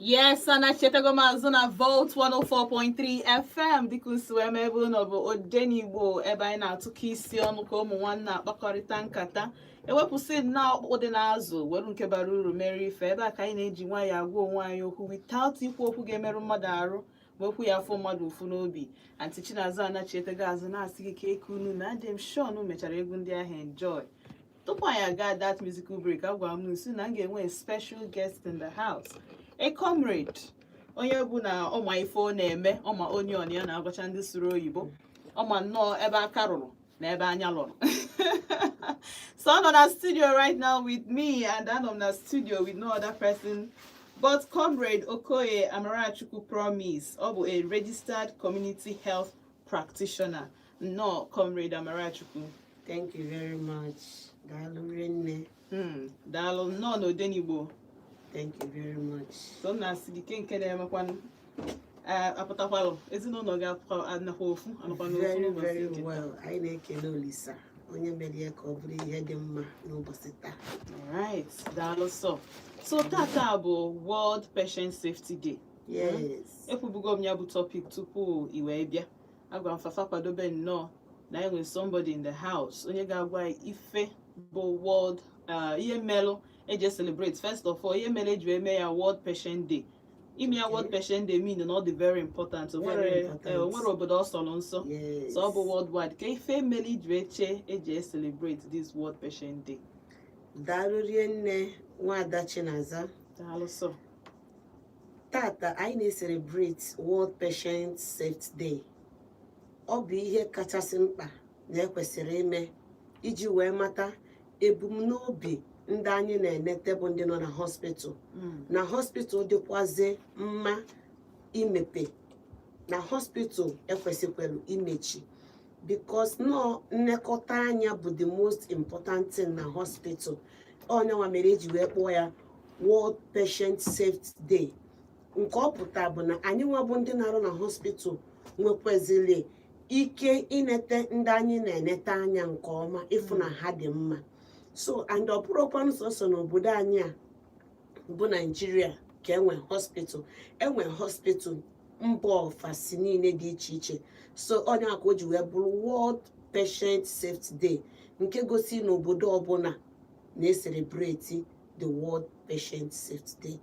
Yes, anachetago m azụ na Volt 104.3 FM, dịka nsi wee mee ebe ụlọ bụ Odenigbo, ebe anyị na-atụkọ isi ọnụ ka ụmụ nwanne akpakọrịta nkata, ewepụsị nnọọ ọkpụkpụ dị n'azụ, were nke bara uru mere ife. Ebe a ka anyị na-eji nwayọọ agwa onwe anyị okwu without ikwu okwu ga-emerụ mmadụ arụ ma okwu ya afọ mmadụ ụfụ n'obi. Aunty Chinazụ anachietego azụ, na-asị gị ka eke unu na adị m sure na mechara egwu ndị ahụ enjoy. Tupu anyị aga that musical break, agwara m nsi na m ga-enwe a special guest in the house, a comrade, onye bụ na ọma ife ọ na-eme, ọma onye ọ ya na-agwacha ndị sụrụ oyibo, ọma nnọọ ebe aka rụrụ na ebe anya lụrụ. So ọ nọ na studio right now with me, and anọ m na studio with no other person but Comrade Okoye Amarachukwu Promise. Ọ bụ a registered community health practitioner. Nnọọ, Comrade Amarachukwu. Thank you very much. Daalụ rinne. Daalụ, nnọọ n'Odenigbo. Thank you very much. So m na-asị gị ke nke na-emekwanụ apụtakwalụ ezinụlọ gị anakwa ofu anakwa n'ofu Very, n'ụbọchị very nke taa? well. Anyị na-ekele Olisa onye mere ya ka ọ bụrụ ihe dị mma n'ụbọchị taa. Alright, daalụ. So tata bụ World Patient Safety Day. Yes. Ekwubugo m ya bụ topic tupu i wee bịa. Agwa m fafa kwadobe nnọọ na enwe somebody in the house onye ga-agwa anyị ife bụ world ihe melụ eji celebrate. First of all, ihe mere eji wee mee ya World Patient Day. Ime ya World Patient Day mean na ọ dị very important. O Very nwere important. o nwere obodo ọ sọrọ nsọ. Yes. So ọ bụ worldwide. Ka ife mere iji wee chee eji celebrate this World Patient Day? Daalụ rinne, Nwaada Chinaza. Daalụ sọ. Tata anyị na-celebrate World Patient Safety Day. Ọ bụ ihe kachasị mkpa na ekwesịrị ime iji wee mata ebumnobi ndị anyị na-enete bụ ndị nọ na hospital, na hospital dịkwazi mma imepe, na hospital ekwesịkwara imechi, because nọọ nlekọta anya bụ the most important thing na hospital. Onyenwa mere eji wee kpọọ ya World Patient Safety Day. Nke ọ pụta bụ na anyị nwa bụ ndị na-arụ na hospital nwekwaziri ike inete ndị anyị na-enete anya nke ọma, ịfụ na ha dị mma. So and ọ bụrụkwanụ sọsọ n'obodo anyị a bụ Naijiria ka enwe hospital, enwe hospital mba ofesi niile dị iche iche. So onye ka o ji wee bụrụ World Patient Safety Day, nke gosi n'obodo ọbụla na-ecelebrate the World Patient Safety Day.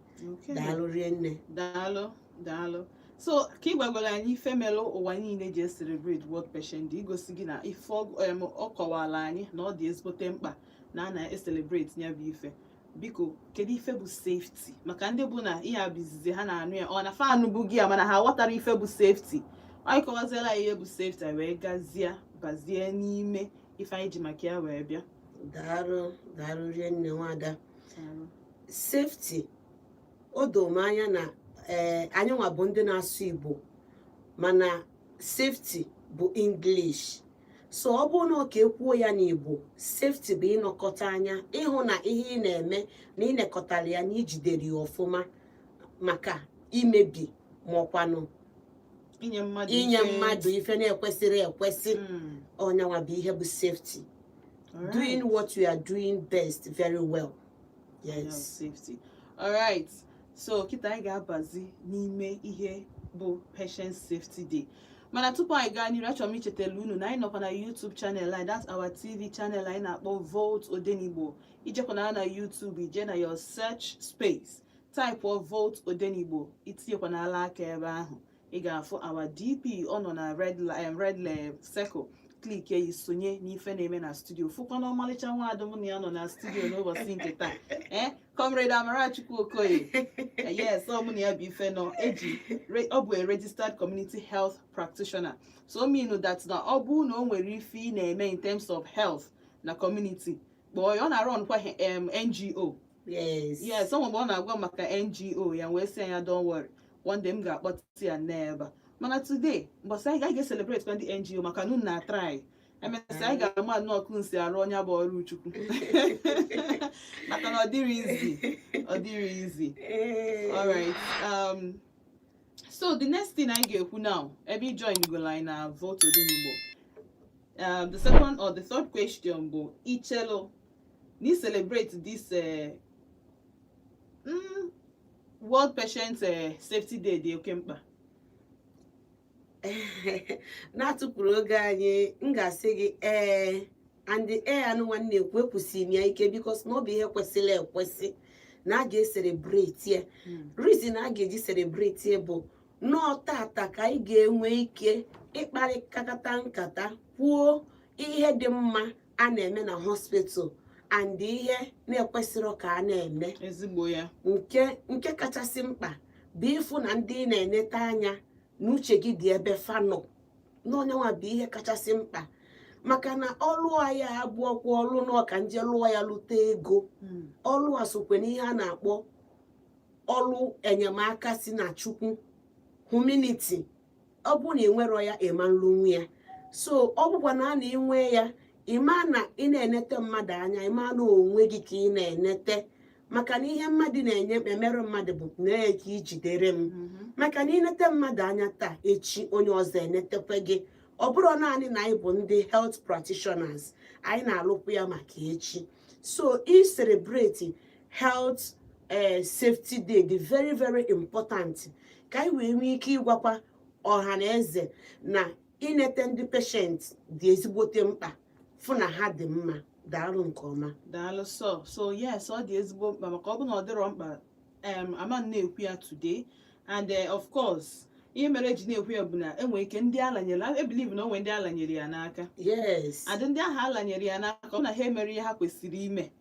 Daalụ rinne. Daalụ, daalụ. So ka ị gwagwara anyị ife melụ ụwa niile ji celebrate World Patient Day, igosi gị na ife ọ kọwara anyị na ọ dị ezigbote mkpa na a na-ecelebrate ya bụ ife. Biko, kedu ife bụ safety, maka ndị bụ na ihe a bụ izizi ha na-anụ ya, ọ na fa anụbụ gị ya mana ha ghọtara ife bụ safety? Anyị kọwaziela ya ihe bụ safety, anyị wee gazie bazie n'ime ife anyị ji maka ya wee bịa. Daalụ, daalụ rinne, nwada. Safety, o doo m anya na ee, anyị nwa bụ ndị na-asụ Igbo, mana safety bụ English. So ọ bụrụ na ọ ka ekwuo ya n'Igbo, safety bụ ịnọkọta anya, ịhụ na ihe ị na-eme na ị nekọtara ya, na ijidere ya ọfụma maka imebi maọkwanụ inye mmadụ inye ife. Mmadụ ife na-ekwesịrị ekwesị. Ọnyanwa bụ ihe bụ safety. Doing what you are doing best very well. Yeah, Yes. safety. Alright, so kịta anyị ga-abazi n'ime ihe bụ Patient Safety Day. Mana tupu anyị gaa n'iru, achọrọ m ichetara unu na anyị nọkwa na YouTube channel anyị, that's our TV channel anyị na-akpọ Volt Odenigbo. Ijekwana na YouTube, ije na your search space, type Volt Odenigbo, itinyekwana ala aka ebe ahụ, ị ga-afụ our DP. Ọ nọ na red red circle. Click ya, isonye n'ife na-eme na studio, fụkwa na ọmalịcha nwaadị mụ na ya nọ na studio n'ụbọchị nke taa, ee, Comrade Amarachukwu Okoye. Yes, ọ mụ na ya bụ ife nọ eji ọ bụ a registered community health practitioner. So mean that na ọ bụ na o nwere ife ị na-eme in terms of health na community, kpọọ ya. Ọ na-arụ nkwa NGO. Yes. Yes, ọ mgbe ọ na-agwa maka NGO ya, wee sị ya, "Don't worry, one day m ga-akpọta ya n'ebe a." Mana today, mbọsị anyị ga-celebrate kwa ndị NGO, maka na unu na try. Emesịa anyị ga-ama nnọọ ka unu si arụ onye bụ ọrụ Chukwu, maka na ọ dịrị easy, ọ dịrị easy. Alright, so the next thing anyị ga-ekwu now, ebe ị join go anyị na Volt Odenigbo, the second or the third question bụ, ichelo na celebrate this World Patient Safety Day dị oke mkpa? Na-atụpụrụ oge anyị, m ga-asị gị ee, and ee anụ nwanne ekwu, ekwusịrị m ya ike because na ọ bụ ihe kwesịrị ekwesị na a ga-ecelebrate ya. Reason a ga-eji celebrate ya bụ nọọ tata ka anyị ga-enwe ike ịkparịkakata nkata, kwuo ihe dị mma a na-eme na hospital and ihe na-ekwesịrọ ka a na-eme. Ezigbo ya. Nke kachasị mkpa bụ ịfụ na ndị ị na-enete anya na uche gị dị ebe fa nọ n'onyenwa bụ ihe kachasị mkpa, maka na ọlụ anyị abụọkwa ọlụ na ọka nje lụọ ya lụta ego. Ọlụ a sokwe n'ihe a na-akpọ ọlụ enyemaka si na Chukwu, humanity. Ọ bụrụ na ị nwero ya, ịma nlụnwu ya. So ọ bụkwa na a na-enwe ya, ịma na ị na-enete mmadụ anya, ịma na onwe gị ka ị na-enete, maka na ihe mmadụ na-enye emerụ mmadụ bụ na ka ijidere m, maka na ịnete mmadụ anya taa, echi onye ọzọ enetekwe gị. Ọ bụrụ naanị na anyị bụ ndị health practitioners, anyị na-alụkwu ya maka echi. So i celebrate health safety day dị very very important ka anyị wee nwee ike ịgwakwa ọha na eze na inete ndị patient dị ezigbote mkpa, fụ na ha dị mma. Daalụ nke ọma. Daalụ. So yes, ọ dị ezigbo mkpa, maka ọ bụ na ọ dịrọ mkpa, ama m na-ekwu ya today. And of course, ihe mere eji na-ekwu ya bụ na enwere ike ndị alanyere, ebelieve na onwe ndị alanyere ya n'aka. Adị ndị ahụ alanyere ya n'aka, ọ bụ na ha emere ihe ha kwesịrị ime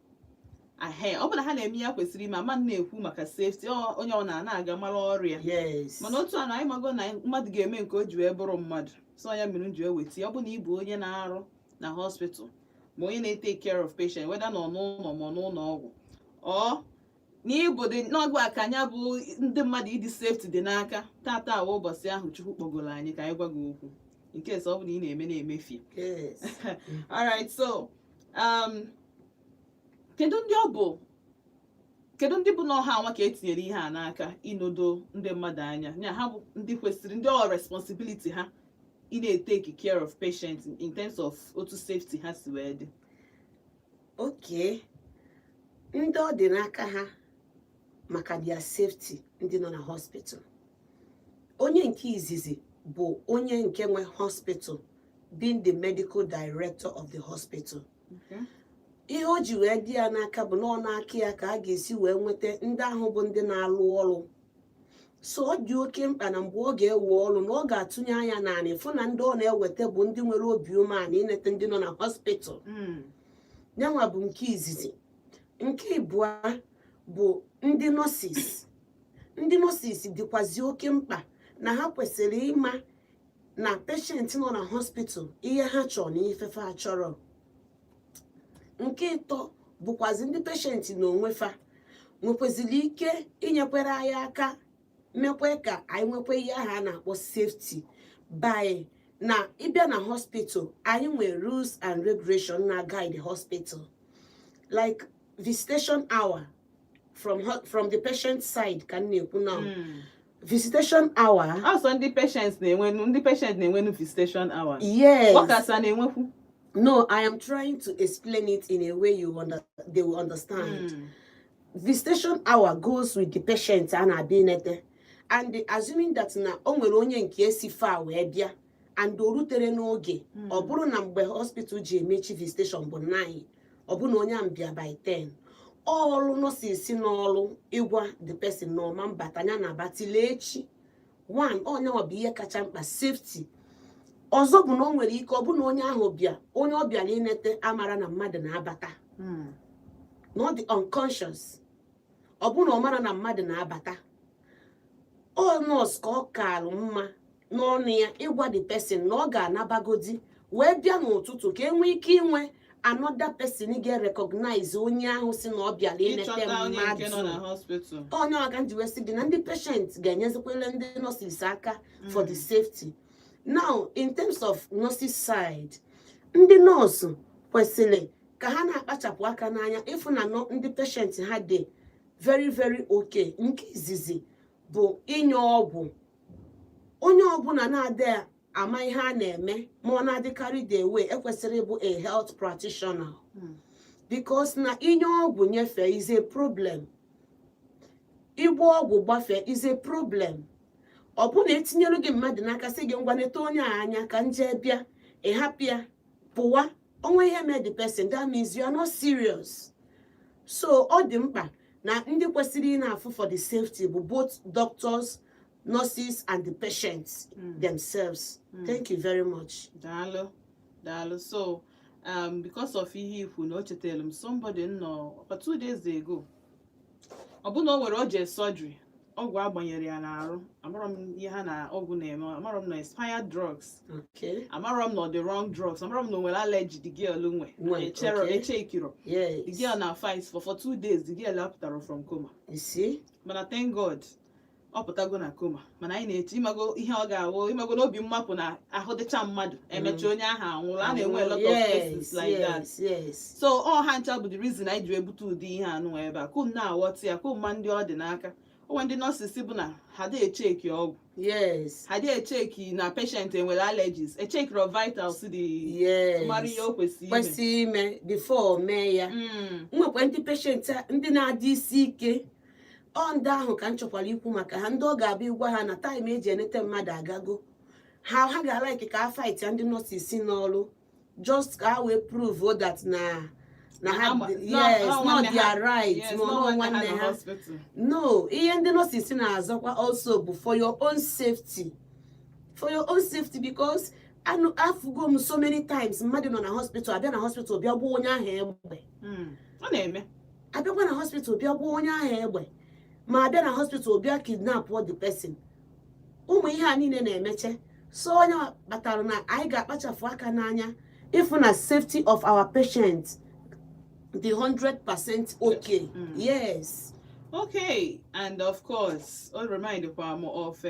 ahe, ọ bụ na ha na-eme ihe ha kwesịrị ime, ama m na-ekwu maka safety onye ọ na-ana aga mara ọrịa. Mana otu a na anyị mago na mmadụ ga-eme nke o ji wee bụrụ mmadụ, so ya mere m ji wee weta ya. Ọ bụ na ị bụ onye na-arụ na hospital, ma onye na-etake care of patient, whether nọ n'ụlọ ma ọ n'ụlọ ọgwụ, ọ na ịbụ dị n'ọgwụ akanya bụ ndị mmadụ ịdị safety dị n'aka, tata awa ụbọchị ahụ Chukwu kpọgoro anyị ka anyị gwa gị okwu nke ọ bụ na ị na-eme na-emefie. Alright, so kedu ndị ọ bụ, kedu ndị bụ n'ọha anwa ka etinyere ihe a n'aka inodo ndị mmadụ anya ya, ha bụ ndị kwesịrị, ndị ọ responsibility ha ị na-etake care of patients in terms of otu safety ha si wee dị? Okay, ndị ọ dị n'aka ha maka their safety, ndị nọ na hospital, onye nke izizi bụ onye nke nwe hospital, being the medical director of the hospital. Ihe o ji wee dị ya n'aka bụ na ọ n'aka ya ka a ga-esi wee nweta ndị ahụ bụ ndị na-alụ ọrụ. So ọ dị oke mkpa na mgbe ọ ga-ewe ọrụ, na ọ ga-atụnye anya naanị fụ na ndị ọ na-eweta bụ ndị nwere obi umeala inete ndị nọ na hospital. Nyanwa bụ nke izizi. Nke ịbụọ bụ ndị nurses. Ndị nurses dịkwazi oke mkpa na ha kwesịrị ịma na patient nọ na hospital, ihe ha chọrọ na ifefe ha chọrọ. Nke ịtọ bụkwazi ndị patient na onwe fa nwekwaziri ike inyekwere anyị aka mekwe ka anyị nwekwa ihe ahụ a na-akpọ safety by na ịbịa na hospital. Anyị nwere rules and regulation na guide hospital, like visitation hour from the patient side ka m na-ekwu now. Visitation hour. Ọsọ ndị patients na-enwenu, ndị patient na-enwenu visitation hour? Yes. Workers a na-enwekwu? No, I am trying to explain it in a way they will understand. Visitation hour goes with the patient a na-abịa inete, and assuming that na o nwere onye nke esi fa wee bịa and o rutere n'oge, ọ bụrụ na mgbe hospital ji emechi visitation bụ 9, ọ bụ na onye ahụ bịa by 10, ọlụ nurses n'ọlụ ịgwa the person na ọma mbata ya na abatile echi. One, onyenwa bụ ihe kacha mkpa, safety. Ọzọ bụ na o nwere ike ọ bụ na onye ahụ bịa, onye ọ bịara inete amara na mmadụ na-abata, na ọ dị unconscious, ọ bụ na ọ mara na mmadụ na-abata, ọ nọọsụ ka ọ kalụ mma n'ọnụ ya ịgwa the person na ọ ga-anabagodi wee bịa n'ụtụtụ, ka e nwee ike inwe another person ga-recognize onye ahụ si na ọ bịara inete Ịchọta onye nke nọ na mmadụ. hospital. Onye ọga nji wee sị gị na ndị patient ga-enyezikwele ndị nurses aka for the safety. Now, in terms of nurses side, ndị nọọsụ kwesịrị ka ha na-akpachapụ aka n'anya ịfụ na ndị patient ha dị very very okay. Nke izizi bụ inye ọgwụ. Onye ọbụla na-adị ama ihe a na-eme ma ọ na-adịkarị the way ekwesịrị ịbụ a health practitioner, because na inye ọgwụ nyefee is a problem. Igba ọgwụ gbafee is a problem. Ọ bụ na etinyelu gị mmadụ n'aka, sị gị, "Ngwa, neta onye a anya ka nje bịa," ị hapụ ya pụwa, onwe ihe mee the person, that means you are not serious. So ọ dị mkpa na ndị kwesịrị ị na-afụ for the safety bụ both doctors, nurses and the patients themselves. Thank you very much. Daalụ, daalụ. So because of ihe ikwu na o chetara m somebody nọ for 2 days ago, ọ bụ na o nwere o jee surgery, ọgwụ agbanyere ya n'arụ. Amarọ m ihe ha na ọgwụ na-eme, amarọ m na expired drugs, amarọ m na ọ the wrong drugs, amarọ m na o nwere allergy the girl nwe. Nwe, echere echekiro. The girl na fight for 2 days, the girl apụtara from coma. You see. Mana thank God, ọ pụtago na coma. Mana anyị na-eche, ịmago ihe ọ ga-awụ, ịmago n'obi mmapụ na ahụ dịcha mmadụ, emecha onye ahụ anwụrụ. A na-enwe a lot of cases like that. So ọ ha ncha bụ the reason anyị ji ebute ụdị ihe anụ ebe a kum na-aghọta ya kum ma ndị ọ dị n'aka. Onwe ndị nurses bụ na ha dị echeki ọgwụ, ha dị echeki na patient enwere allergies, echekiro vitals dị, mara ihe o kwesịrị ime. Kwesị ime before mee ya. Nwekwa ndị patient ndị na-adị isi ike. Ọ ndị ahụ ka m chọkwara ikwu maka ha, ndị ọ ga-abịa ịgwa ha na time eji enete mmadụ agago, ha ga-alike ka a fight ya ndị nurses n'ọrụ, just ka ha wee prove that na ha yes, not their right. Ma ọ nwanne ha. Hospital. No, ihe ndị nurses na-azọkwa also bụ for your own safety, for your own safety, because anụ afụgo m so many times mmadụ nọ na hospital, abịa na hospital bịa gbuo onye ahụ egbe. Ọ na-eme. Abịakwa na hospital bịa gbuo onye ahụ egbe, ma abịa na hospital bịa kidnap the person. Ụmụ ihe a niile na-emeche. So onye kpatara na anyị ga-akpachapụ aka n'anya ịfụ na safety of our patients dị 100% okay. Yes. Okay, and of course, ọ remind kwa m of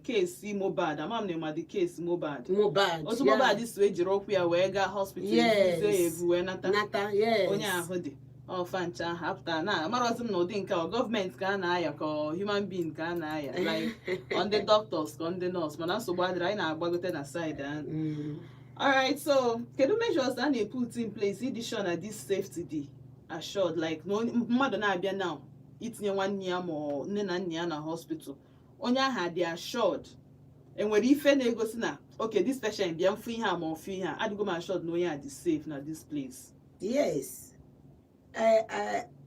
case Mohbad. Ama m na ịma the case Mohbad. Mohbad. Otu Mohbad si wee jiri ụkwụ ya wee gaa hospital, ebuzie ya ebu wee nata. Nata, yes. Onye ahụ dị ọfa ncha ahụ apụta na amarọzi m na ụdị nke ọ gọọmenti ka a na-aya, ka ọ human being ka a na-aya, like ọ ndị doctors ka ọ ndị nurse. Mana nsogbu adịrị, anyị na-agbagote na side ahụ. Alright, so kedu measures a na-put in place ịdị sure na this safety dị assured, like na mmadụ na-abịa now itinye nwanne ya ma ọ nne na nna ya na hospital, onye ahụ dị assured? Enwere ife na-egosi na okay, this patient bịa mfu ihe a ma ọ fụ ihe a, adịgo m assured na onye a dị safe na this place? Yes.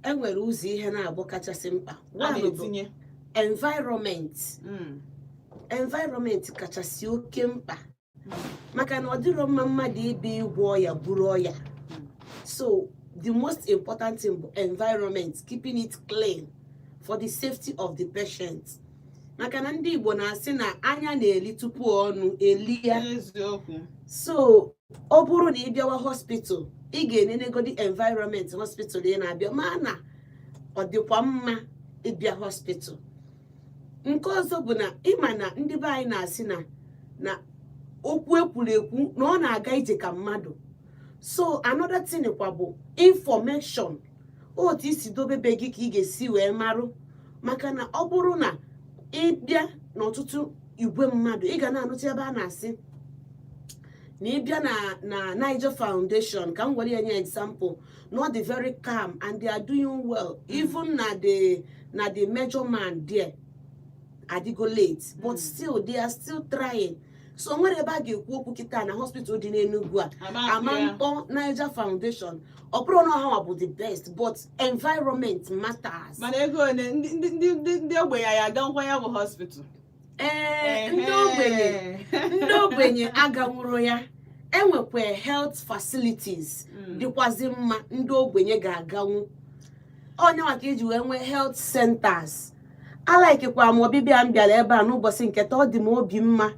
Enwere ụzọ ihe na-abụ kachasị mkpa. A One bụ na-etinye environment. Environment kachasị oke mkpa, maka na ọ dịrọ mma mmadụ ịbịa ịgwọ ọya buru ọya. So the most important thing bụ environment, keeping it clean for the safety of the patient, maka na ndị Igbo na-asị na anya na-eli tupu ọnụ eli ya. Eziokwu. So ọ bụrụ na ị bịawa hospital, ị ga-enenegodi environment hospital ị na-abịa, ma na ọ dịkwa mma ịbịa hospital. Nke ọzọ bụ na ịma na ndị be anyị na-asị na okwu ekwuru ekwu na ọ na-aga ije ka mmadụ. So another thing kwa bụ information. Otu isi dobe be gị ka ị ga-esi wee marụ, maka na ọ bụrụ na ịbịa n'ọtụtụ igwe mmadụ, ị ga na-anụta ebe a na-asị na ịbịa na Niger Foundation, ka m were ya nye example, na ọ dị very calm and they are doing well, even na the major man there adịgo late, but still they are still trying. So o nwere ebe a ga-ekwu okwu kịta na hospital dị n'Enugu a ama mkpọ Niger Foundation. Ọ bụrụ na ọha bụ the best, but environment matters. Mana ego ole ndị ogbenye ya aga nkwa ya bụ hospital? Ee, ndị ogbenye aganwuro ya. Enwekwa health facilities dịkwazị mma ndị ogbenye ga-aganwu. Onye maka iji wee nwee health centers. Alaikikwa m ọbịbịa m bịara ebe a n'ụbọchị nke taa, ọ dị m obi mma,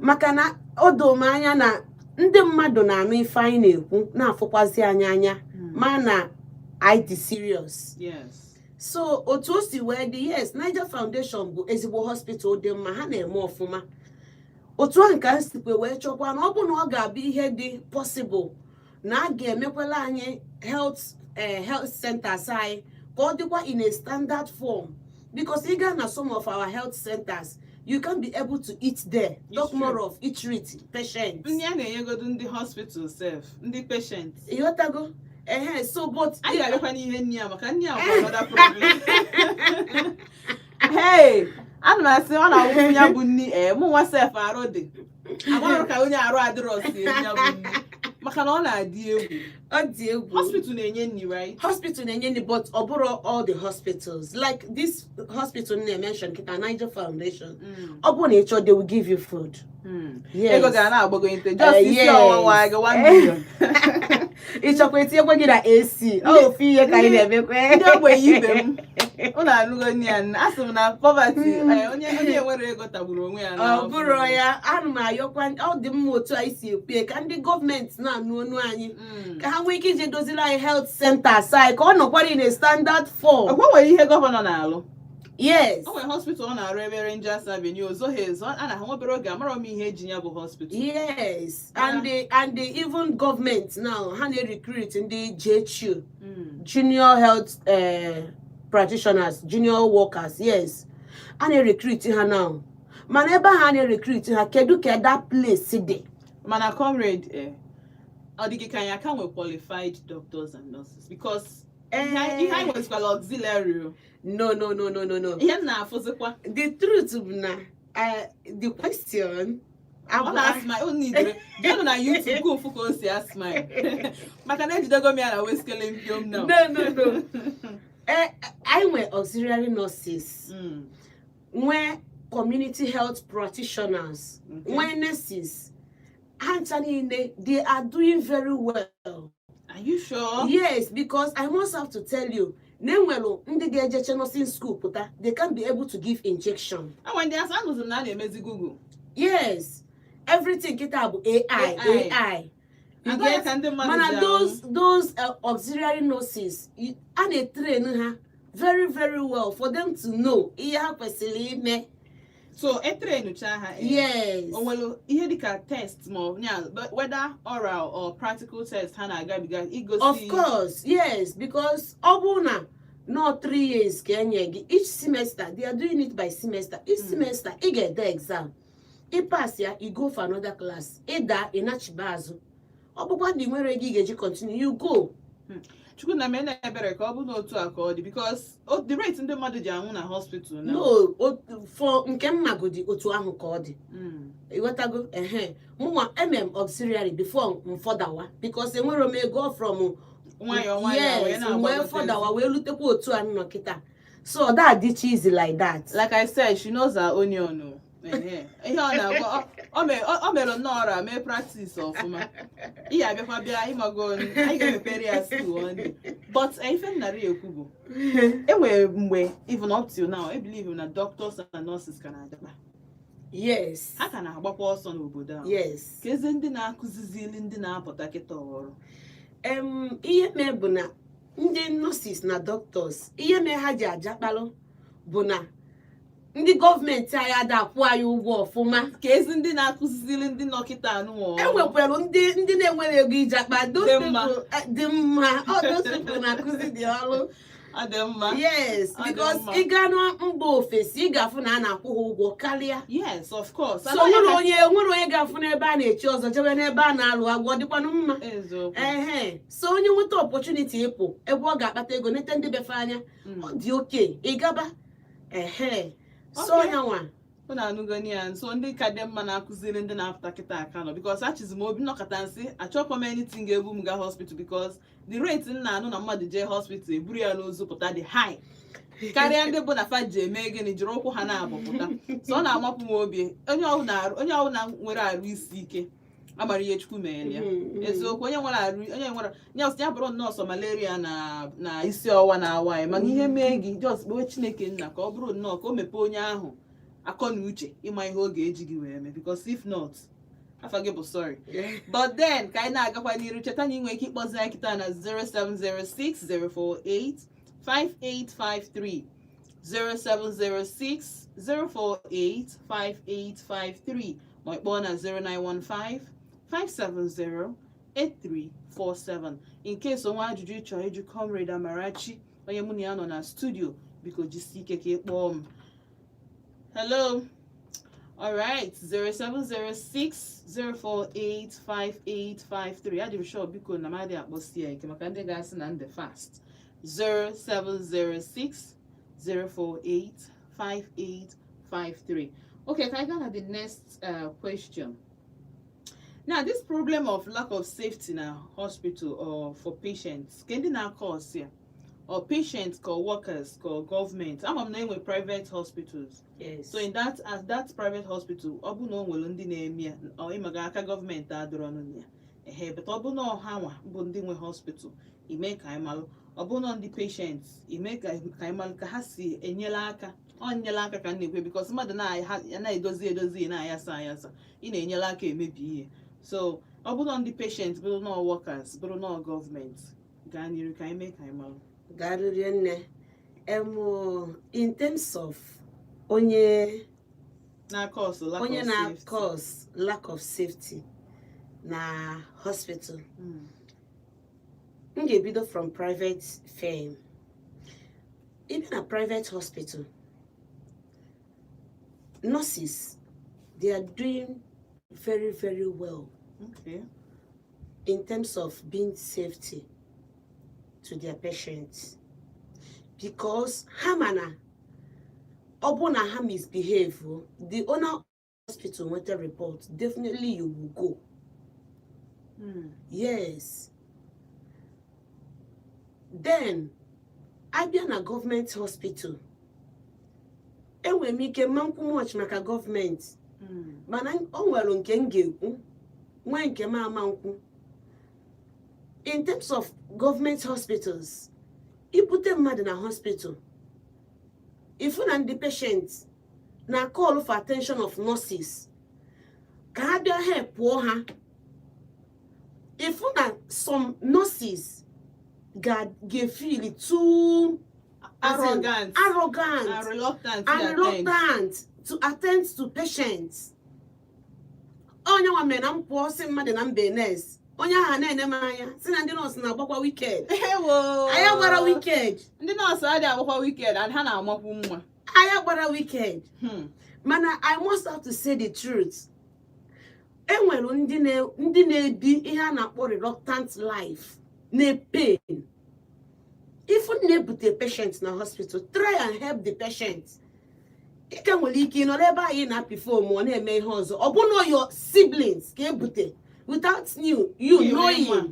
maka na o doo m anya na ndị mmadụ na-anụ ife anyị na-ekwu, na-afụkwazi anyị anya, ma na anyị dị serious. So otu o si wee dị, yes, Niger Foundation bụ ezigbo hospital dị mma, ha na-eme ọfụma. Otu ahụ ka m sikwe wee chọkwa na ọ bụ na ọ ga-abụ ihe dị possible na a ga-emekwala anyị health centers anyị ka ọ dịkwa in a standard form, because ị gaa na some of our health centers, you can be able to eat there, talk more of treat patients. Ndị a na-enyegodu ndị hospital sef, ndị patient. Ịghọtago? Ehe, so but Anyị ga-abịakwa n'ihe nni a, maka nni a bụ another problem. Hey, ana m asị ọ na-awụfu ya bụ nni. Ee, mụ nwa sef arụ dị agbarụ ka onye arụ adịrọ si eri ya bụ nni, maka na ọ na-adị egwu. Ọ dị egwu. Hospital na-enye nni, right? Hospital na-enye nri, but ọ bụrụ all the hospitals. Like this hospital na-mention kita, Niger Foundation, ọ bụrụ na ị chọọ, they will give you food. Yes. Ego ga na-agbagonyete just isi ọwụwa gị 1 million. Ị chọkwa, etinyekwa gị na AC. Ọ ofu ihe ka anyị na-emekwa. Ndị ogbenye ibe m, ụnụ anụgo nne ya nne. Asị m na poverty, onye enwere ego tagburu onwe ya Ọ n'afọ. bụrụ ya, ana m ayọkwa, ọ dị mma otu anyị si ekwu ya, ka ndị gọọmenti na-anụ onu anyị, ka ha nwee ike ije doziri anyị health centers anyị ka ọ nọkwara in a standard form. Ọkwa nwere ihe gọvanọ na-alụ. Yes. O nwere hospital ọ na-arụ ebe Rangers Avenue, ozoghị ezo, a na ha nwebere oge amarọ m ihe eji ya bụ hospital. Yes, and the even government now, ha na-recruit ndị JHU, junior health practitioners, junior workers. Yes, a na-recruit ha now, mana ebe ahụ a na-recruit ha, kedu ka that place dị? Mana comrade, ọ dị gị ka anyị aka nwe qualified doctors and nurses? Because ihe anyị nwezikwala auxiliary o. No, no, no, no, no, no. Ihe m na-afụzikwa The truth bụ na the question Ọ na-asmile, ọ nidere jeenụ na YouTube ka ụfụ ka o si asmile, maka na ejidego m ya na weskele mpiom now. No, no, no. Anyị nwe auxiliary nurses, nwee community health practitioners, nwee nurses. Ha ncha niile, they are doing very well. Are you sure? Yes, because I must have to tell you na enwere ndị ga-ejeche nursing school pụta, they can be able to give injection. Enwe ndị asị anụzi m na a na-emezi Google. Yes, everything kịta bụ AI. AI. AI. You Agaghị get? Ka ndị mmadụ Mana ji anwụ. those auxiliary nurses, a na-etrain ha very very well for them to know ihe ha kwesịrị ime. So etrainucha ha, Yes. o nwere ihe dịka test ma ọ nya, whether oral or practical test ha na-agabiga igosi? Of course, yes, because ọ bụrụ na not 3 years ka enye gị, each semester, they are doing it by semester, each semester ị ga-ede exam, ị pass ya, you go for another class. Ịda, ịnachiba azụ. Ọ bụkwa na ị nwere ego ị ga-eji continue, you go. Chukwu na mee na ebere ka ọ bụ n'otu a ka ọ dị, because the rate ndị mmadụ ji anwụ na hospital now. No, for nke m magodi, otu ahụ ka ọ dị. Ịghọtago? Ehe, mụnwa emem auxiliary before m fọdawa, because enwere m ego from Nwayọọ nwayọọ wee Yes, wee na-agbagotezi. fọdawa wee lutekwa otu a nọ kịta. So that adịcha easy like that. Like I said, she knows her onion o. Ehe. Ihe ọ na-agwa o mere nnọọ ọra mee practice ọfụma. Ihe abịakwa bịa ịmago, anyị ga-emepere ya school one day. But ife m nara ekwu bụ, enwere mgbe, even up till now, I believe na doctors and nurses ka na-adakpa. Ha ka na-agbakwa ọsọ n'obodo ahụ. Ka eze ndị na-akụzizili ndị na-apụta kịta ọrụ. Ihe mee bụ na ndị nurses na doctors, ihe mee ha ji ajakpalụ bụ na ndị gọọmenti anyị ada akwụ anyị ụgwọ ọfụma. Ka ezi ndị na-akụzizili ndị nọ kịta anụnwa ọrụ. Enwekwara ndị na-enwere ego iji akpa those Dị mma. people, dị mma. All those people na-akụzi dị ọrụ. Ọ dị mma. Yes. Ọ dị Because mma. ị gaa na mba ofesi, ị ga-afụ na a na-akwụ ha ụgwọ karịa. Yes, of course. So nwere onye ga-afụ n'ebe a na-echi ọzọ jebe n'ebe a na-alụ agwọ dịkwanụ mma. Eziokwu. Ehe, so onye nweta opportunity ịpụ ebe ọ ga-akpata ego nete ndị befe anya, ọ dị oke ịgaba. Ehe, so onye nwa. Unu anụgoni ya nso, ndị ka dị mma na-akụziri ndị na-apụta kịta aka nọ, because achizi m obi nnọkọta nsị achọkwa m anything ga-ebu m gaa hospital, because the rate m na-anụ na mmadụ jee hospital eburu ya n'ozu pụta dị high karịa ndị bụ na fa ji eme gịnị, jiri ụkwụ ha na-abụ pụta. So ọ na-amapụ m obi, onye ọbụla nwere arụ isi ike amara ihe Chukwu mere ya. Eziokwu, onye nwere arụ, onye nwere ya ya bụrụ nọọsụ malaria na isi ọwa na-awa ya, mana ihe mee gị, just kpewe Chineke nna ka ọ bụrụ nnọọ ka o mepee onye ahụ akọ na uche ịma ihe ọ ga-eji gị wee mee, because if not, afa gị bụ sorry. But then, ka anyị na-agakwa n'iru, cheta na ị nwere ike ịkpọzi anyị kịta na 0706 048 5853, 0706 048 5853, ma ị kpọọ na 0915 570 8347 in case onwe ajụjụ ị chọrọ ịjụ Comrade Amarachi, onye mụ na ya nọ na studio. Biko jisie ike ka ị kpọọ m. Hello. All right, 0706 048 5853. Adị m sure, biko na m adịghị akpọsi ya ike maka ndị ga-asị na ndị fast. 0706 048. 07060485853. Okay, can I go to the next question? Now, this problem of lack of safety na hospital or for patients, ka ndị na-cause ya? Or patients or workers or government? Ama m na enwe private hospitals. Yes. So in that, as that private hospital, ọ bụ na o nwere ndị na-eme ya, ọ ịmaga aka gọọmenti adịrọ ọnụ na ya ehe, but ọ bụ na ọha nwa bụ ndị nwe hospital, ime ka anyị malụ. Ọ bụ na ndị patients, ime ka anyị malụ ka ha si enyere aka. Ọ nyere aka ka m na-ekwe, because mmadụ na-edozi edozi, na-ayasa ayasa, ị na-enyere aka emebi ihe. So ọ bụ na ndị patients, bụrụ na workers, bụrụ na gọọmenti, gaa n'iru ka anyị mee ka anyị malụ. Garịrị nne. In terms of onye na-cause lack onye of safety. Na-cause lack of safety na hospital, m ga-ebido from private firm. Ịbịa na private hospital, nurses, they are doing very, very well in terms of being safety to their patients, because ha ma na ọ bụ na ha misbehave o, the owner of hospital nweta report, definitely you will go. Yes. Then abịa na gọọmenti hospital, enwere m ike mma nkwu much maka gọọmenti, mana o nwere nke m ga-ekwu, nwee nke m ama nkwu. In terms of government hospitals, ibute mmadụ na hospital, ifu na ndị patient na call for attention of nurses ka ha bịa help pụọ ha. Ifu na some nurses ga-feel too, as in, arrogant arrogant and reluctant to and attend. Reluctant to attend to patients. Onye nwa mere na m pụọ sị mmadụ na mba nurse, onye ahụ na-ene m anya si na ndị nọọsụ na-agbakwa wicked. Ewo! Anyị gbara wicked. Ndị nọọsụ adịghị agbakwa wicked, and ha na-amakwu mma. Anyị gbara wicked. Mana I must have to say the truth. Enwere ndị na-ebi ihe a na-akpọ reluctant life na-pain. If na-ebute patient na hospital, try and help the patient. Ike nwere ike ị nọrọ ebe anyị na-apị phone, ọ na-eme ihe ọzọ. Ọ bụ na your siblings ka ebute without you You knowing, ma.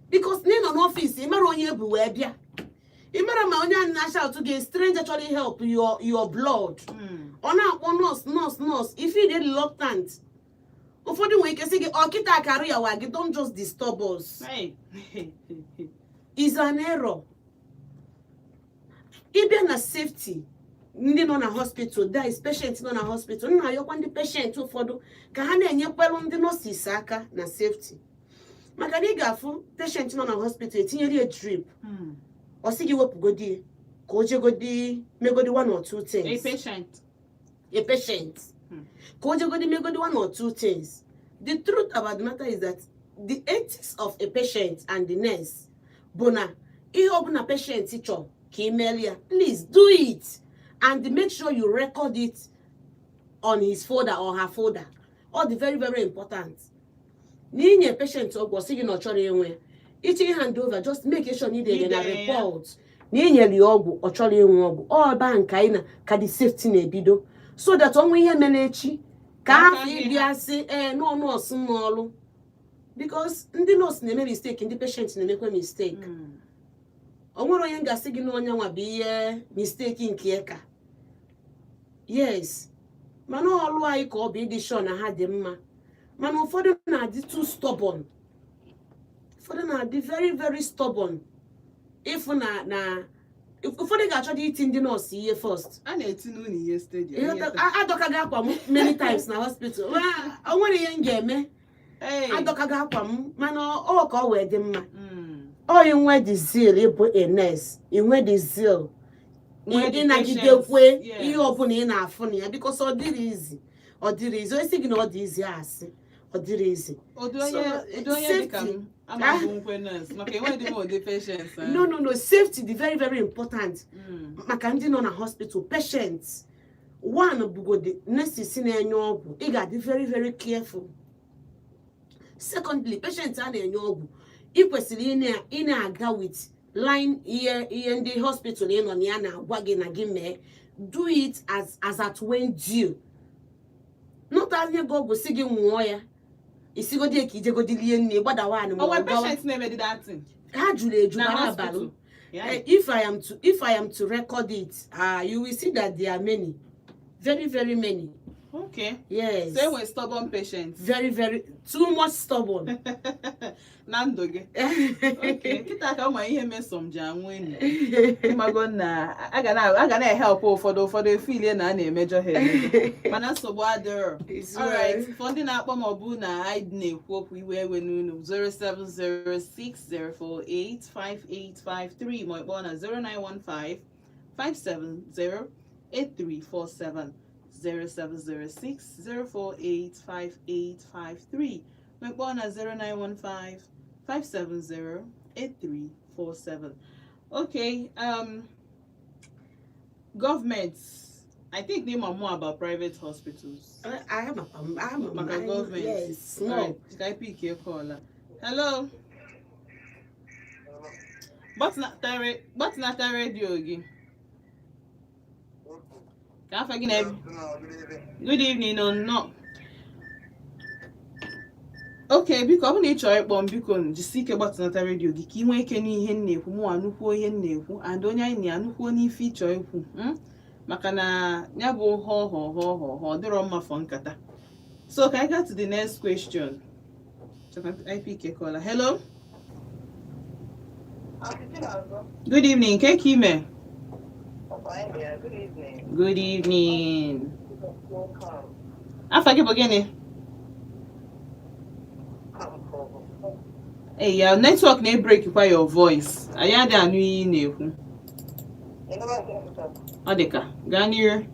Because na ị nọ n'ọfịs, ị mara onye ebu wee bịa, ị mara ma onye a na-ashout gị, stranger chọrọ help your blood. Ọ na-akpọ nọọsụ, nọọsụ, nọọsụ. If you dey reluctant, ụfọdụ nwere ike sị gị, ọ kịta karụ ya wa gị, don't just disturb us. Hey. Is an error. Ịbịa na safety ndị nọ na hospital, that is patient nọ na hospital, nna ayọkwa ndị patient ụfọdụ ka ha na-enyekwelu ndị nurses aka na safety, maka na ị ga-afụ patient nọ na hospital, etinyere ya drip, ọ sị gị wepụgodi ya ka o jegodi megodi one or two A things. patient. A patient, ka o jegodi megodi one or two things. The truth about the matter is that the ethics of a patient and the nurse bụ na ihe ọbụla patient chọrọ ka ị meere ya, please do it and make sure you record it on his folder or her folder. Ọ dị very, very important na inye patient ọgwụ, ọ sị gị na ọ chọrọ inwe ya, iche hand over, just make sure na idere na Idere ya. Report na inyere ya ọgwụ, ọ chọrọ ịnwe ọgwụ. Ọ ebe ahụ nke anyị na ka the safety na-ebido, so that ọnwa ihe mere echi ka Aka afọ gị. Ịbịa sị ee nọọ nọọsụ n'ọlụ, because ndị nọọsụ na-eme mistake, ndị patient na-emekwa mistake. O nwere onye m ga-asị gị na onye nwa bụ ihe mistake nke ya ka yes, mana ọlụ anyị ka ọ bụ ịdị sure na ha dị mma. Mana ụfọdụ na-adị too stubborn, ụfọdụ na-adị very, very stubborn. Ịfụ na ụfọdụ ga-achọdo iti ndị nọọsụ ihe first. A na-eti n'ụlọ ihe steady. Adọkago akwa m many times na hospital. O nwere ihe m ga-eme. Hey. Adọkago akwa m, mana ọ ka ọ wee dị mma. Ọ inwe the zeal ịbụ a nurse, inwe the zeal Nwee the ịnagidekwe patience, yes. ihe ọbụla ị na-afụ na ya, because ọ dịrị izi, ọ dịrị izi. Onye sị gị na ọ dị izi, asị, ọ dịrị izi. Ụdị onye So, ụdị onye dị ka safety. m ama bụ nkwe nurse maka enweghị m ụdị patience ahụ. No, safety dị very, very important maka ndị nọ na hospital, patients. One bugodi nurses na-enye ọgwụ, ị ga-adị very, very careful. Secondly, patient a na-enye ọgwụ, ị kwesịrị ị na-aga with line ihe ndị hospital ị nọ na ya na-agwa gị na gị mee. Do it as at when due. Not anye gị ọgwụ si gị nwụọ ya, isigodi ya ka ijegodi lie nne gbadawa anị ma O nwere ọ gawa. Patient na-emedi that thing Ha juru eju na bara hospital. abalụ. If I am to record it, you will see that there are many, very, very many. Yes. So enwere stubborn patients. Very, very too much stubborn. Na ndụ gị. Okay, kịta ka ụmụ ihe mesom ji anwụ enyi. Ịmago na a ga na-ehelp ụfọdụ efilie na a na-emejọ ha emejọ. Mana nsogbu adịrọ. It's Alright, well. For ndị na-akpọ ma ọ bụ na anyị na-ekwu okwu iwe ewe n'unu, 07060485853, ma ọ kpọọ na 0915 570 8347, 07060485853, ma ọ kpọọ na 0915 570 8347. Okay, government, I think they know more about private hospitals. I am Maka gọọmenti. Yes, small. Alright, ka anyị pick a call. Hello. Gbatịnata redio gị. Ka afọ gị na. Good evening, no, no. Okay, biko, ọ bụ na ị chọrọ ịkpọ m, biko jisi ike gbatịnata redio gị ka ị nwee ike n'ihe m na-ekwu, mụ anụkwuo ihe m na-ekwu and onye anyị na-anụkwuo n'ife ị chọrọ ikwu, Maka na ya bụ họ họ họ họ họ ọ dịrọ mma for nkata. So ka anyị gaa to the next question. Chọka anyị pick a caller. Hello. Good evening. Ke ka ime? Good evening. Good evening. Afa gị bụ gịnị? Hey, ya network na-ebreak kwa your voice. Anyị adịghị anụ ihe ị na-ekwu. Ọ dị ka gaa n'iru.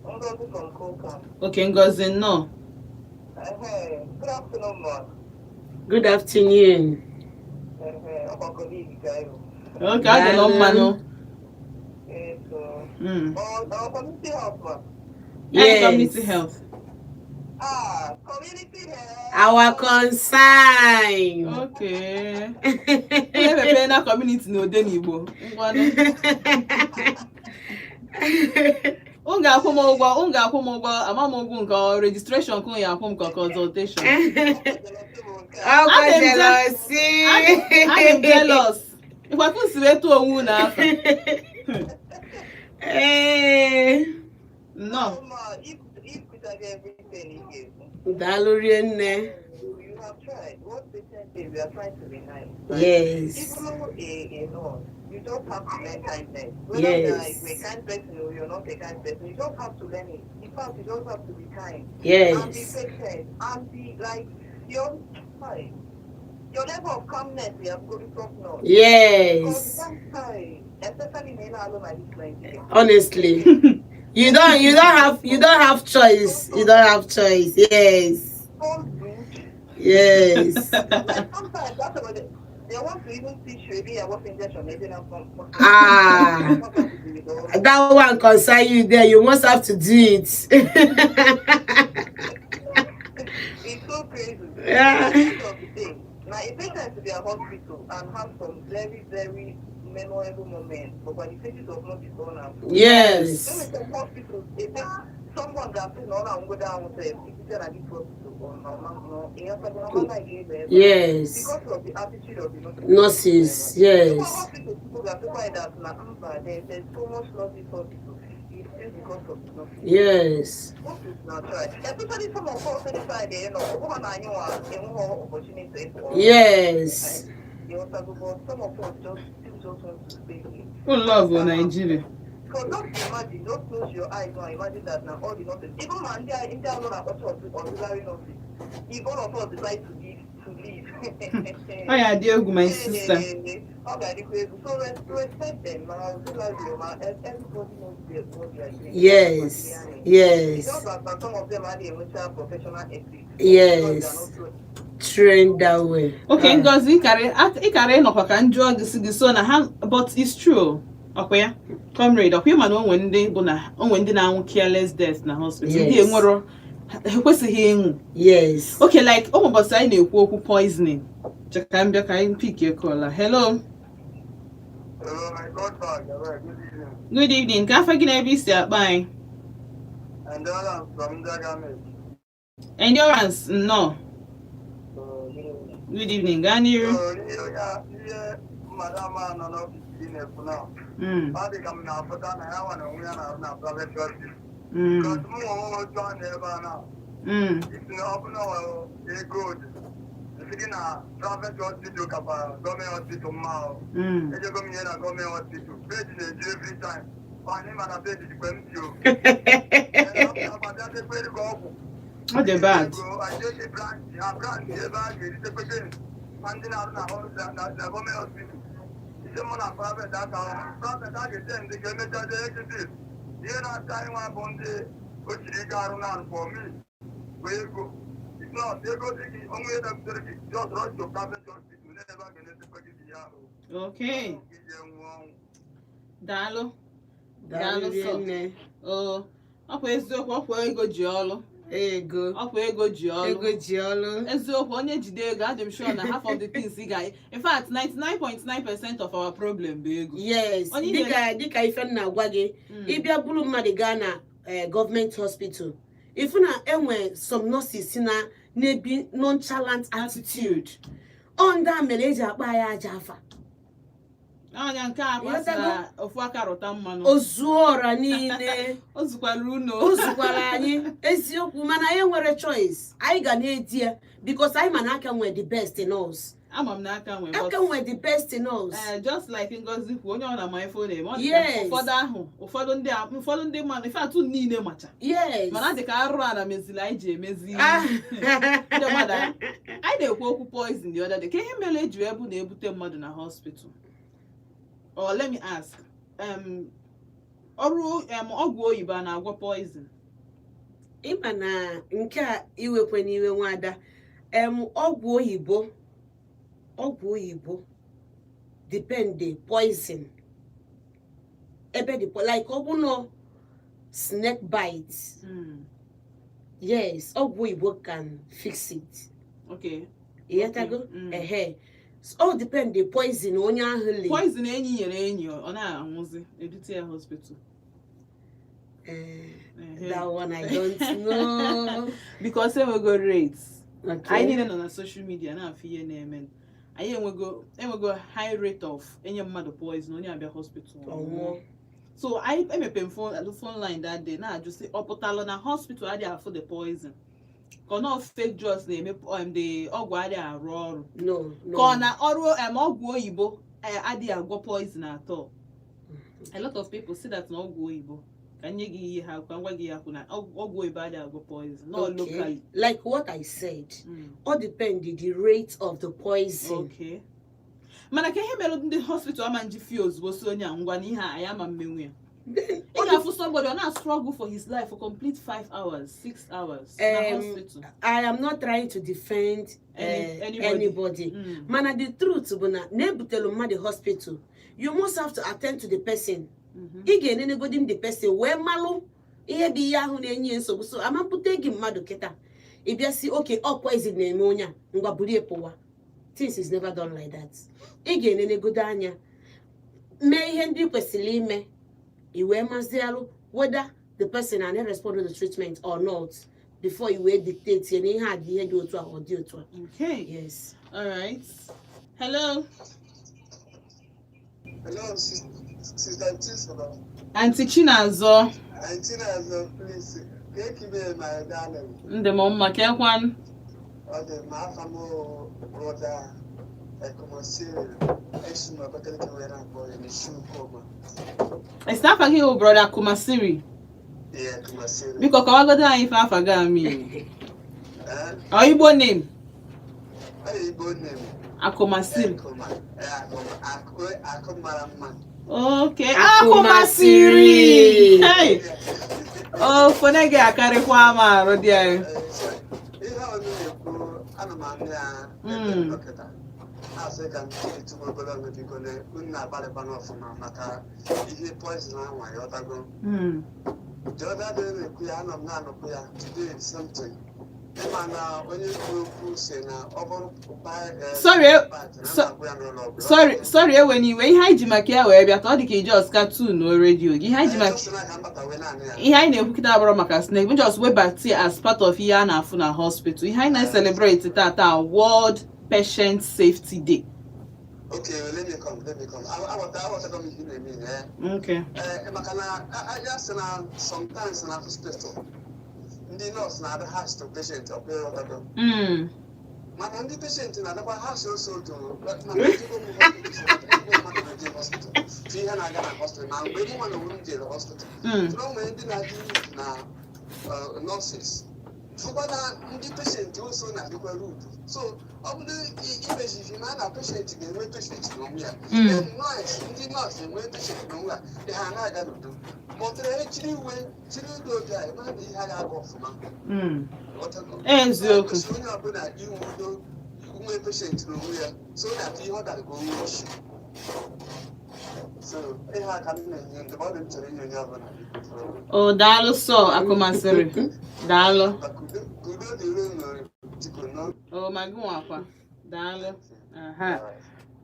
Ngozi from Koka. Okay, Ngozi, nnọọ. Hey, good afternoon, ma. Good afternoon. Hey, ọkwa colleague guy. Okay, ọ dị nọ mmanụ. Yes, our community health, ma. Yes. Community health. Ah, community health. Our concern. Okay. Ihe mepee na community na Odenigbo. Ngwanụ. Unu ga-akwụ m ụgwọ, unu ga-akwụ m ụgwọ, ama m ụgwọ nke ọ registration ka unu ya akwụ m ka consultation. Ọkwa Adị m jealousy. Adị m jealous. Ịkwa ka si wee tụọ onwe unu afa. Ee. Nnọọ. Ma, if we tell everything he gave, Daalụ rinne. you have tried. What patient is, we are trying to be nice. Like, even though a nurse, you just have to learn kindness. Whether you're a kind person or you're not a kind person, you just have to learn it. In fact, you just have to be kind and be patient and be like your, hi, your level of calmness, we have got to top notch. Because that's high, especially in a like this Nigeria. Honestly, you don't have choice. You don't have choice. Yes. So rude. Like sometimes that's what they want to even teach you, maybe I was injection, maybe not from Ah. That one concern you there. You must have to do it. It's so crazy. At the end of the day, now a patient to be at hospital and have some very, very memorable moments, but by the faces of not be gone and Let me say hospital, a someone that say no, I'm go down with it. If you at this hospital or no, no, no, because of the attitude of the nurses. Nurses, yes. Hospital people that people that na mba, there's so much nurses hospital. It's still because of the nurses. What is not right? Especially some of us inside there, woman and you are in more opportunity for. You also go, but some of us just still just want to stay here. Unu love Nigeria. Because just imagine, just close your eyes now, imagine that now all the nurses, even man, they are not auxiliary nurses. If all of us decide to leave, to leave. Ọ ya dị egwu, my sister. Ọ ga-adịkwa egwu. So respect them, ma auxiliary, ma everybody knows what they are doing. It's just that some of them adịghị enwecha professional ethics. Because they are not Trained that way. Okay, Ngozi, ịkara ịnọkwa ka m jụọ gị si gị so na ha, but it's true. Ọkwa ya? Comrade, ọkwa ịma na onwe ndị bụ na onwe ndị na-anwụ careless death na hospital. Ndị enwero ha ekwesịghị ịnwụ. Okay, like ụmụ ụbọchị anyị na-ekwu okwu poisoning. Cheka ka m bịa ka anyị pick call. Hello. Hello, my godfather. Well, good evening. Good evening. Ka afa gị na ebe isi akpa anyị? Endurance from Jagame. Endurance, nnọọ. So, good evening. Good evening. Gaa n'iru. So, ihe madam a nọ n'ọfịs gị na-ekwu na ọ dị ka m na-apụta na ya nwa na onwe ya na-arụ na private hospital. Because mụ nwe onwe otu a na ebe a na isi na ọ bụ na ọ nwere ego dị. Nsị gị na private hospital kakwa gọọmenti hospital mma o. Ejego m ihe na gọọmenti hospital. Bed na-eju every time. Anyị ma na bed dịkwa empty o. Abịa gị ọgwụ. Ọ dị bad. Branch ebe a ga-eritekwe ma ndị na-arụ na gọọmenti hospital. Ise mụ na private aka private a ga-ete ndị ka emechaa jee exit. Ihe na-ata anyị nwa bụ ndị o chiri ike arụ na for me bụ ego. If not, ego dị gị onwe ihe dapụtara gị, just rush to private hospital n'ebe a ga-enetekwe gị dị ya ahụ. Okay. Ije nwụọ ọnwụ. Daalụ. Daalụ Daalụ sọ. nne. O, ọkwa eziokwu, ọkwa ego ji ọlụ. Ego. Ọkwa ego ji ọlụ. Ego ji ọlụ. Eziokwu, onye jide ego, adị m sure na half of the things ị ga, in fact, 99.9% of our problem bụ ego. Yes. Onye Dịka ife m na-agwa gị, ịbịa buru mmadụ gaa na gọọmenti hospital, ifu na enwe some nurses na na-ebi nonchalant attitude. Ọ ndị a mere eji akpa ya aja afa. Anya nke a kwasị na ofu aka rụta mmanụ. Ozuo ọra niile. O zukwara unu. O zukwara anyị eziokwu, mana anyị nwere choice, anyị ga na-edi ya because anyị ma na aka nwere the best in us. Ama m n'aka nwe. Aka nwere the best in us. Ee, just like Ngozi kwuo, onye ọ na-ama ife ọ na-eme, ọ dị ka ụfọdụ ahụ, ụfọdụ ndị mmadụ, ife atụ niile macha. Mana dị ka arụrụ ala meziri anyị ji emezi ndị mmadụ. Anyị na-ekwu okwu poison the other day, ka ihe mere eji wee bụ na-ebute mmadụ na hospital. Or let me ask, ọrụ ọgwụ oyibo a na-agwọ poison? Ịma na nke a iwekwe n'iwe, nwada, ọgwụ oyibo depend the poison ebe the like ọ bụ nọ snake bite. Yes, ọgwụ oyibo can fix it. Ịghọtago? Mm. Ehe. So, all depend the poison onye ahụ li. Poison enyi nyere enyi, ọ na-anwụzi, edute ya hospital. Eh, that one I don't know. Because enwego rates. Anyị niile nọ na social media na-afụ ihe na-eme. Anyị enwego high rate of enye mmadụ poison, onye abịa hospital, ọ ọnwụọ. nwụọ. So anyị emepe m phone line that day na-ajụ sị, ọ pụtalụ na hospital adịghị afụ the poison, ka ọ nọ fake drugs na-eme, the ọgwụ adịghị arụ ọrụ? No. Ka ọ na ọrụ ọgwụ oyibo adịghị agwọ poison at all? A lot of people say that na ọgwụ oyibo, ka nye gị ihe ha, ka m gwa gị ya, kwu na ọgwụ oyibo adịghị agwọ poison, not locally. Like what I said, all depend the rate of the poison. Okay, mana ka ihe mere ndị hospital ama nji fie ozugbo si onye a, ngwa, na ihe a anyị ama mmenwu ya? Then Ị ga-afụ somebody ọ na-struggle for his life for complete 5 hours, 6 hours na hospital. I am not trying to defend Anybody. anybody. Mana the truth bụ na na-ebutelu mmadụ hospital, you must have to attend to the person. Ị ga-enenegodi m the person wee malụ ihe bụ ihe ahụ na-enye ya nsogbu. So ama mpute gị mmadụ kịta, ị bịa si oke ọ poison na-eme onye a, ngwa burie pụwa. Things is never done like that. Ị ga-enenegodo anya, mee ihe ndị ị kwesịrị ime, i wee mazialụ whether the person na respond to the treatment or not before i wee dictate ya na ihe a dị, ihe dị otu a, ọ dị otu a. Okay. Yes. All right. Hello. Hello, Sister Chisola. Aunty Chinazọ. Aunty Chinazọ, please. Take me, my darling. Ndị m mma, kekwan? Ọ dị ma afa m, brother Ekomosiri. Esi m Abakaliki wee na-akpọ ya n'isi Ukoma. Esi afa gị bụ Brother Kumasiri? Yeah, Kumasiri. Biko kọwagodo anyị ife afa gị amị. Eh? Ọ Igbo name? Ọ Igbo name. Akumasiri. Ekoma. Eh, Akoma. Akụ akụ mara mma. Okay. Akumasiri. Akumasiri. Hey. O fone gị akarịkwa m arụ dị anyị. Eh, so, ihe ọ na-ekwu, ana m anụ ya ebe dọkịta na-asị ka m tụrụ obere ọnụ, biko, na unu na-agbalịkwana ọfụma maka ihe poison ahụ, aghọtago. The other day na-ekwu ya, anọ m na-anụkwu ya today, something. Ịma na onye kwuru okwu si na ọ bụrụ Sorry, sorry, ewe n'iwe. Ihe anyị ji maka ya wee bịa ka ọ dị ka iji ọsika tunuo redio gị. Ihe anyị na-ekwukịta abụrụ maka snake. We just webata ya as part of ihe a na-afụ na hospital. Ihe anyị na-celebrate tata, World Patient Safety Day. Okay, let me come, let me come. Aghọtago m ihe ị na-eme, eh. Okay. Ee, maka na ya sị na sometimes na hospital, ndị nọọsụ na-adị harsh to patient, ọ bụghị ọtago. Mana ndị patient na-adịkwa harsh also to, mana ejego m hospital, mmadụ na-eje hospital tụ ihe na-aga na hospital, ma mgbe mụ nwa na onwe m jere hospital, tụrụ onwe ndị na-adị rude na nurses, fụkwa na ndị patient also na-adịkwa rude. So ọ bụrụ imezizi ma na patient ga-enwe patient n'onwe ya, then nurse, ndị nọọsụ enwe patient n'onwe ha, dị ha na-aga n'udo. Ma ọ tụrụ chiri iwe chiri udo obi anyị, mara na ihe a ga-aga ọfụma. Ghọtago? Eziokwu. Kwesịrị onye ọbụla inwe udo, inwe patient n'onwe ya, so that ihe ọ dara ka o nwee isi. So ihe a ka m na-enye ndụmọdụ m chọrọ inye onye ọbụla. O daalụ sọ, akụmasịrị, daalụ. Ka udo dịrị unu, jikọ nọ. O ma gị nwakwa, daalụ. Aha.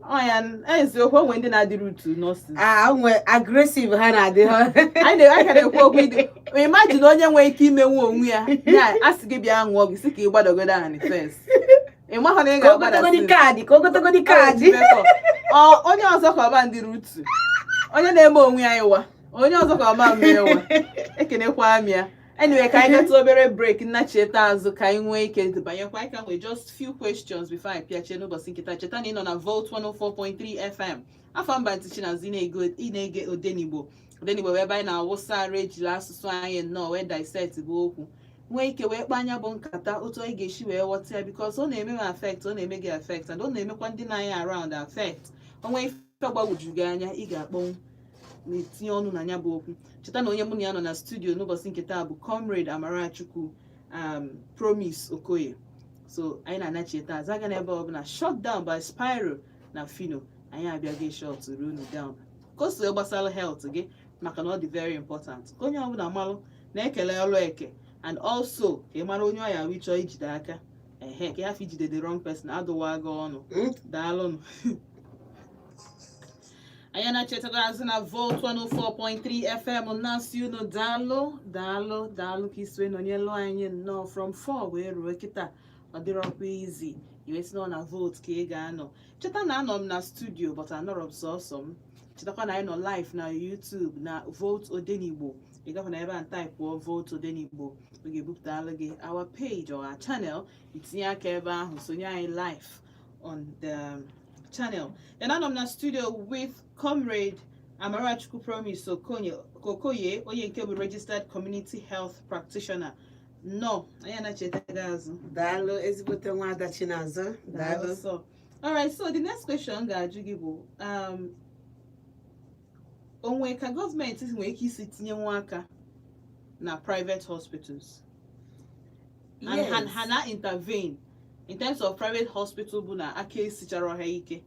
Ọ ya eziokwu, o nwere ndị na-adịrị utu nurses. Ah, nwe aggressive ha na-adị ha. Anyị ka na-ekwu okwu ịdị. Imagine onye nwere ike imenwu onwe ya, ya a sị gị bịa ṅụọ gị sị ka ị gbadogodo anị first. Ị mahụ na ị Ka o ga-agbada. gotogodi kaadị, ka o gotogodi kaadị. Ọ onye ọzọ ka ọba ndị rutu, onye na-eme onwe ya ịwa, onye ọzọ ka ọma mme ịwa. Ekenekwa m ya. Anyway, ka anyị gatụ obere break, nnachieta azụ ka anyị nwee ike banyekwa. Anyị ka nwee just few questions before anyị pịachie n'ụbọchị nkịta. Cheta na ị nọ na Volt 104.3 FM. Afọ mba ntị Chinazụ, ị na-ege Odenigbo. Odenigbo bụ ebe anyị na-awụsa arụ, ejila asụsụ anyị nnọọ wee dissect bụ okwu, nwee ike wee kpaa anya bụ nkata otu anyị ga-esi wee ghọta ya, because ọ na-eme m affect, ọ na-eme gị affect, and ọ na-emekwa ndị na-anya around affect. Onwe ife gbagwoju gị anya, ị ga-akpọnwụ na-etinye ọnụ na ya bụ okwu. Cheta na onye mụ na ya nọ na studio n'ụbọchị nke taa bụ Comrade Amarachukwu Promise Okoye. So anyị na-anachieta azụ aga n'ebe ọbụla. Shut Down by Spyro na Fino. Anyị abịaghị shut unu down ka o si wee gbasara health gị, maka na ọ dị very important ka onye ọbụla malụ na-ekele ọlụ eke, and also ka ị mara onye ọya wee chọọ ijide aka, ehe, ka ị hafụ ijide the wrong person, adụwa gị ọnụ. Daalụnụ. Anyị na-echetago azụ na Volt 104.3 FM, na-asị unu daalụ, daalụ, daalụ ka isi wee nọnyelụ anyị nnọọ from 4 wee ruo kịta. Ọ dịrọkwa izi iwe si nọ na Volt ka ị ga-anọ. Cheta na anọ m na studio, but anọrọ m sọsọ m. Chetakwa na anyị nọ live na YouTube na Volt Odenigbo. Ị gakwa na ebe a, typeuo Volt Odenigbo, ọ ga-ebupụtara gị our page or our channel. Itinye aka ebe ahụ, sonye anyị live on the channel. Then anọ m na studio with Comrade Amarachukwu Promise Okoye, onye nke bụ registered community health practitioner. Nọ anyị anacheta gị azụ. Daalụ, ezigbote nwa ada Chinazụ, daalụ. So, alright, so the next question m ga-ajụ gị bụ onwe ka gọọmenti nwere ike isi tinye nwa aka na private hospitals and ha na intervene in terms of private hospital bụ na aka esichara ha ike?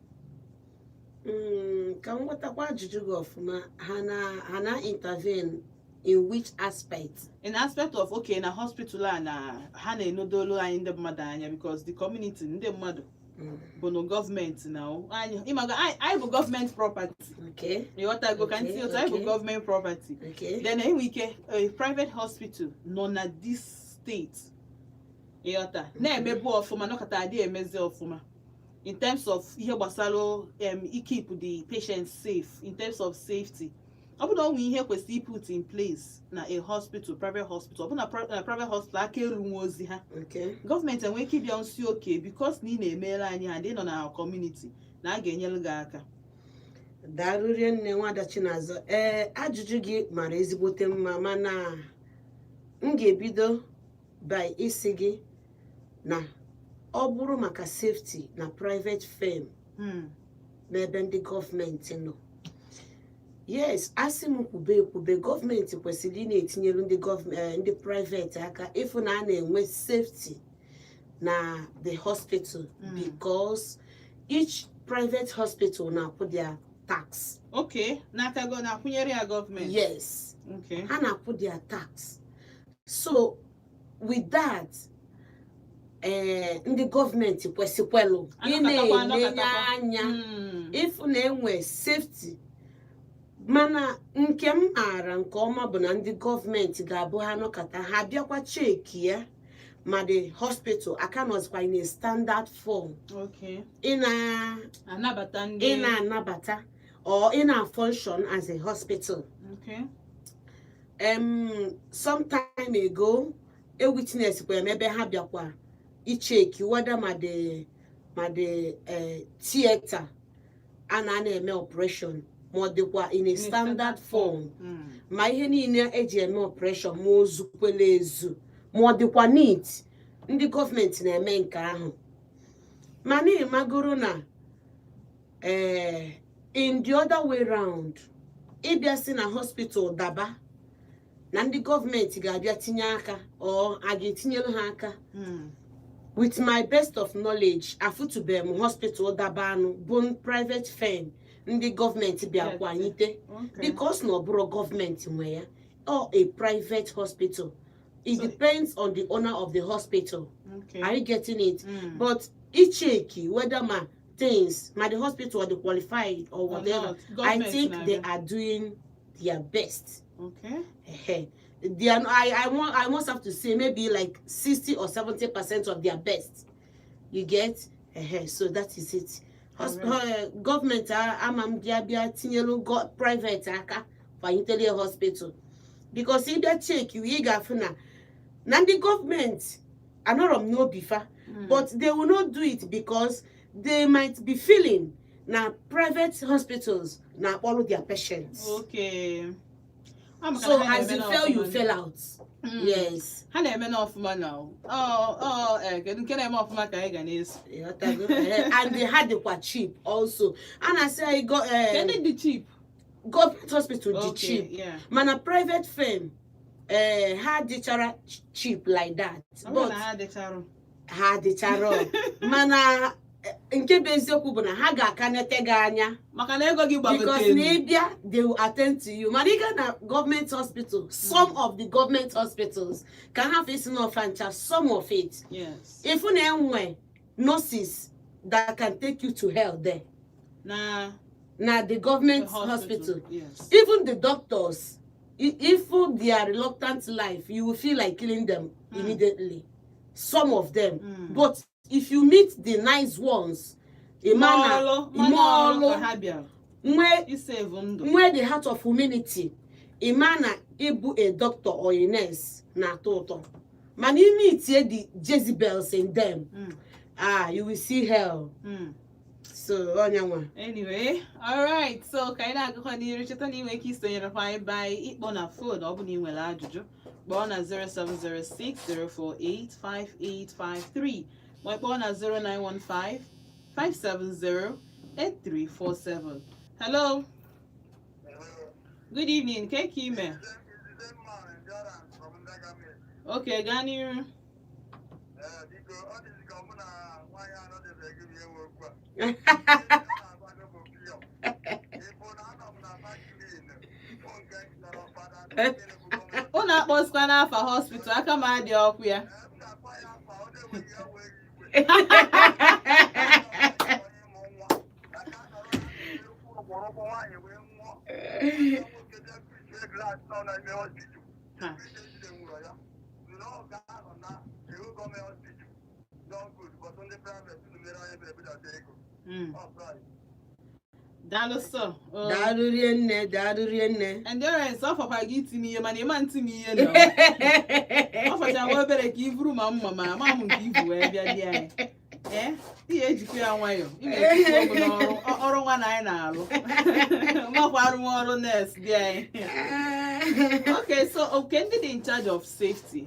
Ka m ghọtakwa ajụjụ gị ọfụma, ha na intervene in which aspect? In aspect of, okay, na hospital a na ha na-enodolu anyị ndị mmadụ anya, because the community, ndị mmadụ bụ na gọọmenti na anyị, ịmaga anyị bụ gọọmenti property. Ịghọtago ka ntị otu anyị bụ gọọmenti property. Then enwe ike a private hospital nọ na this state, ịghọta, na-emebu ọfụma, nọkọta adị emezi ọfụma in terms of ihe gbasara keep the patient safe, in terms of safety. Ọ bụ na ọ nwee ihe kwesịrị put in place na a hospital, private hospital, ọ bụ na na private hospital aka eru nwa ozi ha, gọọmenti enwee ike ịbịa nsi oke, because na ị na-emere anyị ha, ndị nọ na our community, na a ga-enyere gị aka. Daalụ rie nne, nwada Chinazụ. Ee, ajụjụ gị mara ezigbote mma, mana m ga-ebido by isi gị na ọ bụrụ maka safety na private firm n'ebe ndị gọọmenti nọ, yes, asị m kwube ekwube, gọọmenti kwesịrị ị na-etinyelu ndị gọọmenti, ndị private aka ịfụ na a na-enwe safety na the hospital, because each private hospital na-akwụ their tax. Okay, n'aka gọ na-akwụnyere ya gọọmenti? Yes. Ha na-akwụ their tax. So with that, Ee, ndị gọọmenti kwesịkwelụ ị Anọkatakwa, na-enye anọkatakwa. anya ịfụ na enwe safety. Mana nke m maara nke ọma bụ na ndị gọọmenti ga-abụ ha nọkọta, ha bịakwa check ya ma the hospital aka nọzikwa in a standard form ị na anabata ndị ị na-anabata or ị na-function as a hospital. Some time ago, a witness kwere m ebe ha bịakwa icheck whether ma the theater a na na-eme operation ma ọ dịkwa in a standard form, ma ihe niile eji eme operation, ma o zukwela ezu, ma ọ dịkwa neat. Ndị gọọmenti na-eme nke ahụ, mana ịmagoro na ee, in the other way round, ịbịa si na hospital daba na ndị gọọmenti ga-abịa tinye aka ọ a ga-etinyere ha aka, with my best of knowledge, afụtụbeghị m hospital daba anụ bụ private firm ndị gọọmenti bịa kwanyite, because na ọ bụrụ gọọmenti nwe ya or a private hospital, it depends on the owner of the hospital. Are you getting it? Mm. But icheck whether ma things, ma the hospital are the qualified or Or whatever, not, I government think they na-abịa. Are doing their best. Ehe. They are, I must have to say maybe like 60 or 70% of their best. You get? Ehe. So that is it. Government ama m bịa bịa tinyelu private aka kwanyitele hospital, because ị bịa check, ị ga-afụ na ndị gọọmenti anọrọ m n'obi fa, but they will not do it because they might be feeling na private hospitals na-akpọrọ their patients. Ah, maka So na ha as you na-eme fail, you n'ọfụma. fail out. Yes. Ha na-eme n'ọfụma na ọ kedu nke na-eme ọfụma ka anyị ga na-eso. Ịghọtago? And they had dịkwa cheap also. A na-asị anyị go Kedu dị cheap? Government hospital dị cheap, mana private firm, ha dịchara cheap like that. Ọ bụrụ But na ha dịcharụ. Ha dịchara, mana nke bụ eziokwu bụ na ha ga-aka nete gị anya maka na ego gị because gbagotere. Na ịbịa, they will attend to you. Mana ị gaa na government hospital, some of the government hospitals ka ha fesi n'ọfa ncha, some of it, if na enwe nurses that can take you to hell there na na the government the hospital. Even the doctors, if their reluctant life, you will feel like killing them immediately, some of them. But if you meet the nice ones, ịma na Ime ime ọlụ ọlụ ka ha bịara nwee isave ndụ. Nwee the heart of humanity, ịma na ịbụ a doctor or a nurse na-atọ ụtọ. Mana ime itie the Jezebels in them, ah, you will see hell. So onye nwa. Anyway, alright, so ka anyị na-agakwa n'iru, cheta na ị nwere ike isonyere anyị by ịkpọ na phone. Ọ bụ na ị nwere ajụjụ, kpọọ na 0706 048 5853 ma ị kpọọ na 0915 570 8347. Hello, good evening. Ke ka ime? Okay, gaa n'iru. Biko, ọ dịzị ka mụ na nwaanyị anọdebeghị m enwe okwu a. Ihe a na-agwa bụ pịọ. Ịfụ na anọ m na Parklane, bụ nke nọrọ fada nke bụ gọọmenti. Unu akpọsikwa n'afa hospital, aka m adị ọkụ ya. Ee, m ga-akpọ ya afa, ọ na-enweghị ya wee igwe. Onye ịmụ nwa. Aka nọrọ na ekwu ọgbọrọgbọ nwaanyị wee nwụọ. Nwoke bịa pichie glass nọ n'ime hospital. Ha. Ejide nwụrụ ya. Nnọọ ga-anọ na iwu gọọmenti hospital. No good, but ndị private unu mere anyị ebere ebedata ego. Ọ price. Daalụ sọ. Oh. Daalụ rie nne, daalụ rie nne. Endurance, ọ fọkwa gị iti m ihe, mana ịma ntị m ihe na ọ fọcha nwa obere ka ivuru ma mma, ma ama m nke ibu wee bịa dị anyị. Ee, ihe ejikwa ya nwayọ ime etikwa ọgụ n'ọrụ ọrụ nwa na anyị na-arụ makwa arụmọrụ nurse dị anyị. Okay, so okay, ndị dị in charge of safety?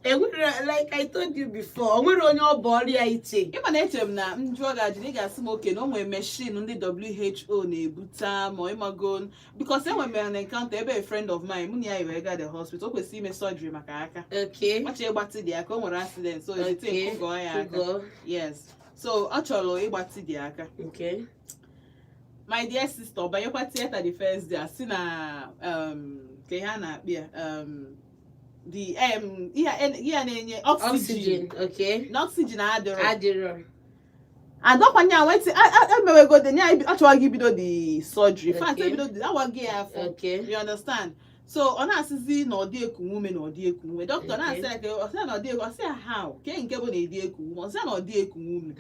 Enwere, like I told you before, o nwere onye ọ bụ ọrụ ya iche. Ịma na echere m na m jụọ gị ajụ na ị ga-asị m oke na o nwere machine ndị WHO na-ebute ma ịmago, because enwere m an encounter ebe a friend of mine, mụ na ya wee gaa the hospital, o kwesịrị ime surgery maka aka. Ọchọ ịgbatị dị aka, o nwere accident, so ezite nkụgọọ ya aka. Kụgọọ. Yes, so ọ chọrọ ịgbatị dị aka. My dear sister, ọ banyekwa theatre the first day, asị na ka ihe a na-akpị ya The ihe a na-enye oxygen. Oxygen, okay. Na oxygen adịrọ. Adịrọ. Adọkwanye wetị emewegode nya achọghị ibido the surgery. In fact, ebido the awaghị ya afọ. You understand? So ọ na-asịzi na ọ dị eku ume, na ọ dị eku ume. Dọkịta na-asị ya ka ọ sị ya na ọ dị eku, ọ sị ya how ke nke bụ na ịdị eku ume, ọ sị ya na ọ dị eku ume.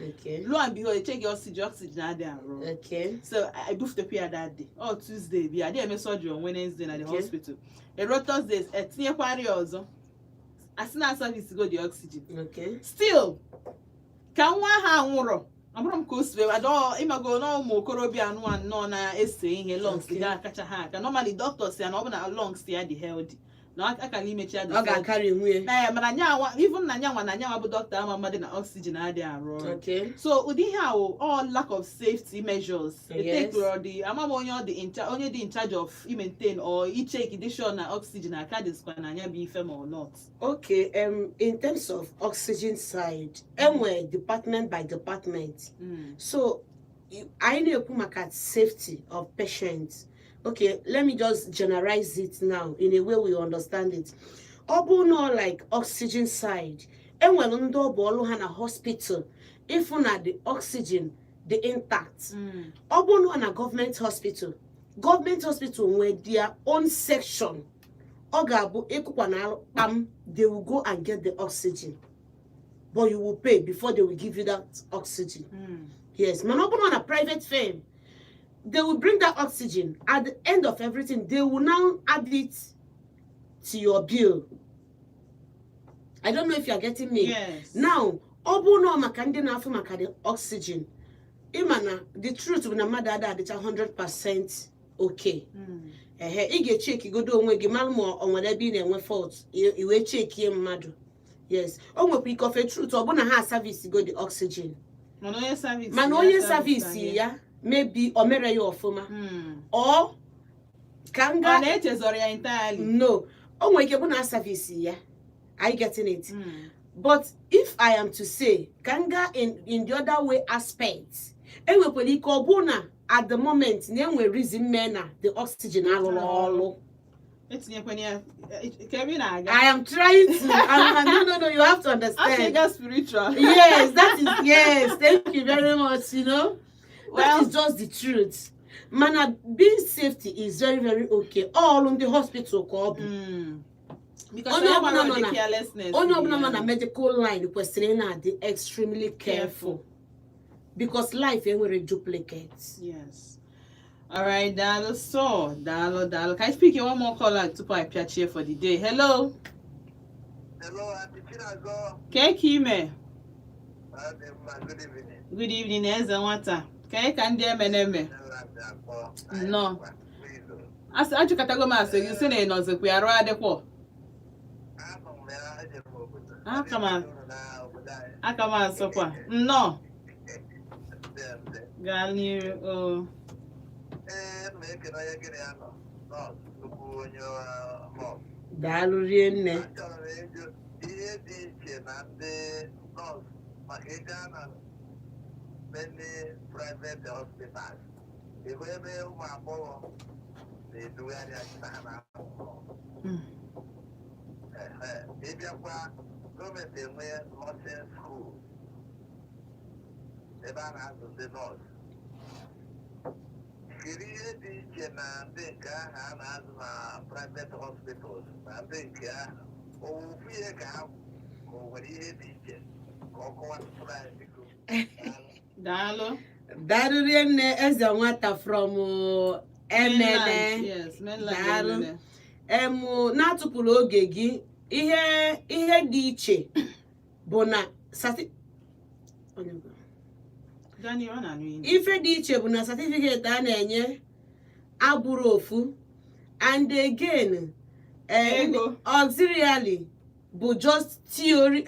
Lo and behold, echeghị oxygen, oxygen adịghị arụ ọrụ. So I bufutekwa ya that day. Ọ Tuesday bịa adịghị eme surgery on Wednesday na the hospital. Eruo Thursday, etinyekwara ya ọzọ, asị na service go the oxygen. Still ka nwa ahụ anwụrọ, abụrụ m ka o si wee adọ ịmago na ụmụ okorobịa anụ anọ na-ese ihe, lungs ga-akacha ha aka. Normally doctor si ya na ọ bụ na lungs ya dị healthy, na akara imechi ya the Ọ surgery. ga-akarị nwunye. Ee, mana nyanwa, even na nyanwa, na nyanwa bụ dọkịta ama mmadụ na oxygen adịghị arụ ọrụ. So ụdị ihe a wụ all lack of safety measures. Etekụrụ dị ama m onye ọ dị in onye dị in charge of i maintain or icheck dị sure na oxygen aka dịzikwa na anya bụ ife ma or not. Okay, in terms of oxygen side, enwere department by department. So, anyị na-ekwu maka safety of patients. Okay, let me just generalize it now in a way we understand it. Ọ bụ na like oxygen side, enwere ndị ọ bụ ọlụ ha na hospital ịfụ na the oxygen dị intact. Ọ bụ na government hospital, government hospital nwee their own section. Ọ ga-abụ ịkụkwa na kpam, they will go and get the oxygen. But you will pay before they will give you that oxygen. Yes, mana ọ bụrụ na private firm, they will bring that oxygen at the end of everything. They will now add it to your bill. I don't know if you are getting me. Yes. Now, ọ bụrụ na ọ maka ndị na-afụ maka the oxygen, ịma na the truth bụ na mmadụ ada adịcha 100% okay. Ehe, ị ga-echekigodo onwe gị mara ma ọ nwere ebe ị na-enwe fault, i wee chekie mmadụ. Yes, o nwekwa ike ofe truth ọ bụ na ha service go the oxygen. Mana onye service mana ya onye service service anyị. Ya maybe o mere ya ọfụma ọ ka m Ọ ga na-echezọrọ ya entirely. No, o nwere ike bụ na service ya. Are you getting it? Mm. But if I am to say ka m gaa in the other way aspect, enwekwara ike ọ bụ na at the moment na enwere reason mee na the oxygen alụrụ ọrụ. Etinyekwana ya ka ebe ị na-aga. I am trying to I'm, no, you have to understand. Asị spiritual. Yes, that is, yes, thank you very much. That Well, is just the truth. Mana being safety is very, very okay. All ndị hospital ka ọ bụ. Because Onye onye ọbụla ọbụla nọ na- carelessness. Onye ọbụla nọ na medical line kwesịrị ị na-adị extremely careful because life enwere duplicate. Yes. All right, daalụ so, daalụ, daalụ. Can I speak in one more caller tupu I pịachie for the day? Hello. Hello, Aunty Chinazọ. Kee ka ime? Adị mma, good evening. Good evening, eze nwata. Kee ka ndị emeneme? Nnọọ. Asị ajụkọtago m asị gị sị na ị nọzikwa ya arụ adịkwọ. Anọ m ya, ejere m obodo. Aka m Na obodo anyị. Aka m asọkwa. Nnọọ. Nde, nde. Gaa n'iru. O. Ee, m na-ekene onye gịnị ya nọ. Nọọsụ, nnukwu onye nọọsụ. Daalụ rie nne. Achọrọ m ịjụ ihe dị iche na ndị nọọsụ maka ịga na many private hospitals. Ịhụ ebe ụmụ agbọghọ na-edugharị achị na ha na-amụ nọọsụ. Ehe, ịbịakwa gọọmenti enwe nursing school ebe a na-azụ ndị nọọsụ. Kedu ihe dị iche na ndị nke ahụ a na-azụ na private hospitals na ndị nke ahụ? Ofu ihe ka ha ka o nwere ihe dị iche ka ọ kọwatụrụ anyị, biko? Daalụ. Daalụ rie nne, eze nwata from Emene. Mainland, yes, mainland. Daalụ. Emene. Emu na-atụpụrụ oge gị, ihe dị iche bụ na Gaa n'iru, ọ na-anụ ihe. Ife dị iche bụ na certificate a na-enye abụrụ ofu, and again Ego. Auxiliary bụ just theory,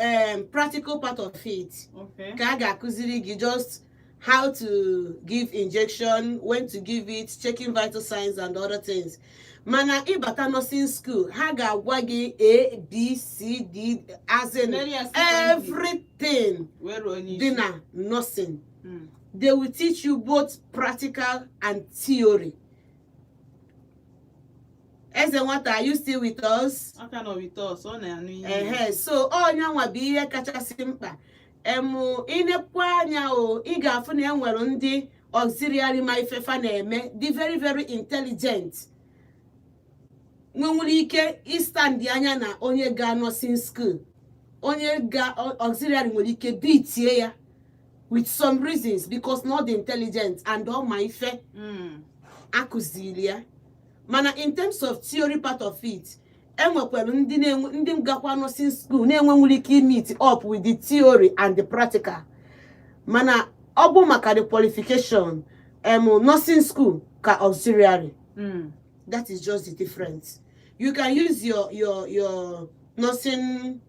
practical part of it ka a ga-akụziri gị, just how to give injection, when to give it, checking vital signs and other things. Mana ịbata nursing school, ha ga-agwa gị A, B, C, D, as in Mary ya sequently. Everything Wee ruo n'isi. dị na nursing. They will teach you both practical and theory. Eze Nwata, are you still with us? Aka nọ with us, ọ na-anụ ihe. Ehe, so ọnya nwa bụ ihe kachasị mkpa. Inekwa anya o, ị ga-afụ na e nwere ndị auxiliary ma ifefa na-eme dị very very intelligent, nwenwere ike ịstand anya na onye ga nursing school. Onye ga auxiliary nwere ike bitie ya with some reasons because not intelligent and ọ ma ife akụziri ya. Mana in terms of theory part of it, enwekwara ndị na-enwe, ndị gakwa nursing school na-enwenwere ike meet up with the theory and the practical. Mana ọ bụ maka the qualification, nursing school ka auxiliary. That is just the difference. You can use your nursing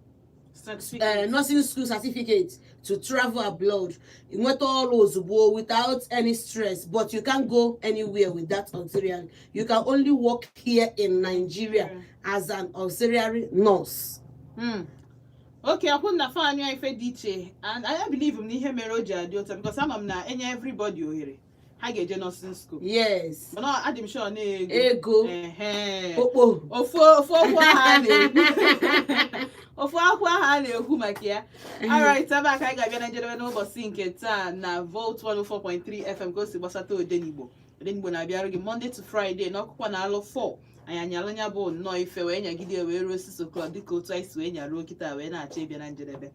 Certificate. Nursing school certificate to travel abroad, nweta ọrụ ozugbo without any stress, but you can't go anywhere with that auxiliary. You can only work here in Nigeria as an auxiliary nurse. Okay, akwụ na fan ya ife dị iche, and I believe m na ihe mere o ji adị ụtọ because ama m na enye everybody ohere, ha ga-eje nursing school. Mana adị m sure na ego. Ego. Ehe. Okpo. Ofu okwu ahụ a na-ekwu, ofu akwụkwọ ahụ a na-ekwu maka ya. Alright, ebe a ka anyị ga-abịa na njedebe n'ụbọchị nke taa na Volt 104.3 FM, ka o si gbasata Odenigbo. Odenigbo na-abịara gị Monday to Friday n'ọkụkọ na alụ 4. Anyị anyalụ ya bụ nnọọ ife wee nyagide wee ruo 6 o'clock, dịka otu anyị si wee nyaruo kịta wee na-achọ ịbịa na njedebe.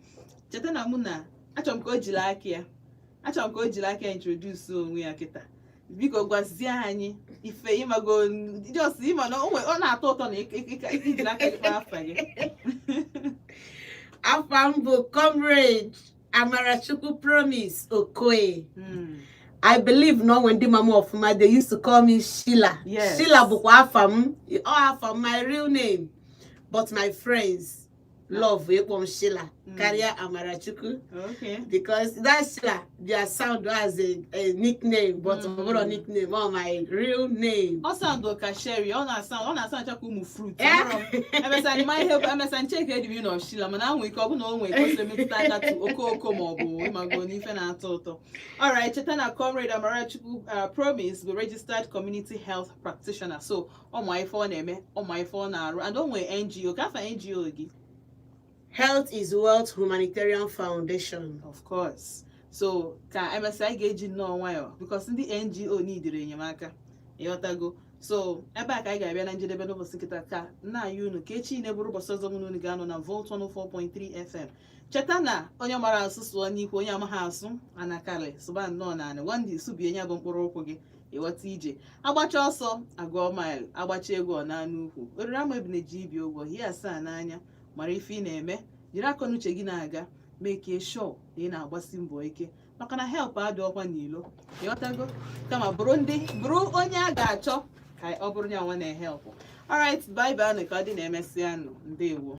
Cheta na mụ na achọrọ m ka o jiri aka ya introduce onwe ya kịta. Biko gwazie anyị ife ịmago, just ịma na ọ na-atọ ụtọ na ijiri aka gị kpaa afa gị. Afa m bụ Comrade Amarachukwu Promise Okoye. I believe na onwe ndị mama ọfụma, they used to call me Sheila. Sheila bụkwa afa m, ọ afa m, my real name, but my friends love ịkpọ m Sheila karịa Amarachukwu because that Sheila their sound as a nickname, but ọ bụrụ nickname, ọ my real name. Ọ sound ka Sherry, ọ na-asa ncha ka ụmụ fruit. Eh. Emesa ma ihe emesa nche ka edimi na Sheila, mana anwụ ike ọ bụ na o nwere ka o si emetụta aka tu okooko ma ọ bụ ịmago n'ife na-atọ ụtọ. Alright, cheta na Comrade Amarachukwu Promise bụ registered community health practitioner, so ọ ma ife ọ na-eme, ọ ma ife ọ na-arụ, and o nwere NGO. Ka afa NGO gị? Health is Wealth Humanitarian Foundation. Of course. So ka emesịa, anyị ga-eji nnọọ nwayọọ because ndị NGO nidiri enyemaka, ịghọtago? So ebe a ka anyị ga-abịa na njedebe n'ụbọchị nkịta. Ka nna anyị unu ka echi na-eburu ụbọchị ọzọ mụ na unu ga-anọ na Volt 104.3 FM. Cheta na onye mara asụ sụọ n'ikwu, onye amaghị asụ anakarị sụba nnọọ naanị nwandị subie ya bụ mkpụrụ ụkwụ gị. Ịghọta? Ije agbacha ọsọ agụọ mile, agbacha egwu ọ na ukwu oriri ama ebine ji ibi ụgwọ hie asaa n'anya. Mara ife ị na-eme, jiri akọ na uche gị na-aga, make sure na ị na-agbasi mbọ ike, maka na help adị ọkwa n'ilo, ịghọtago? Kama bụrụ ndị bụrụ onye a ga-achọ ka ọ bụrụ ya nwa na-ehelp. Alright, bye bye nụ, ka ọ dị na emesịa nụ. Ndewo.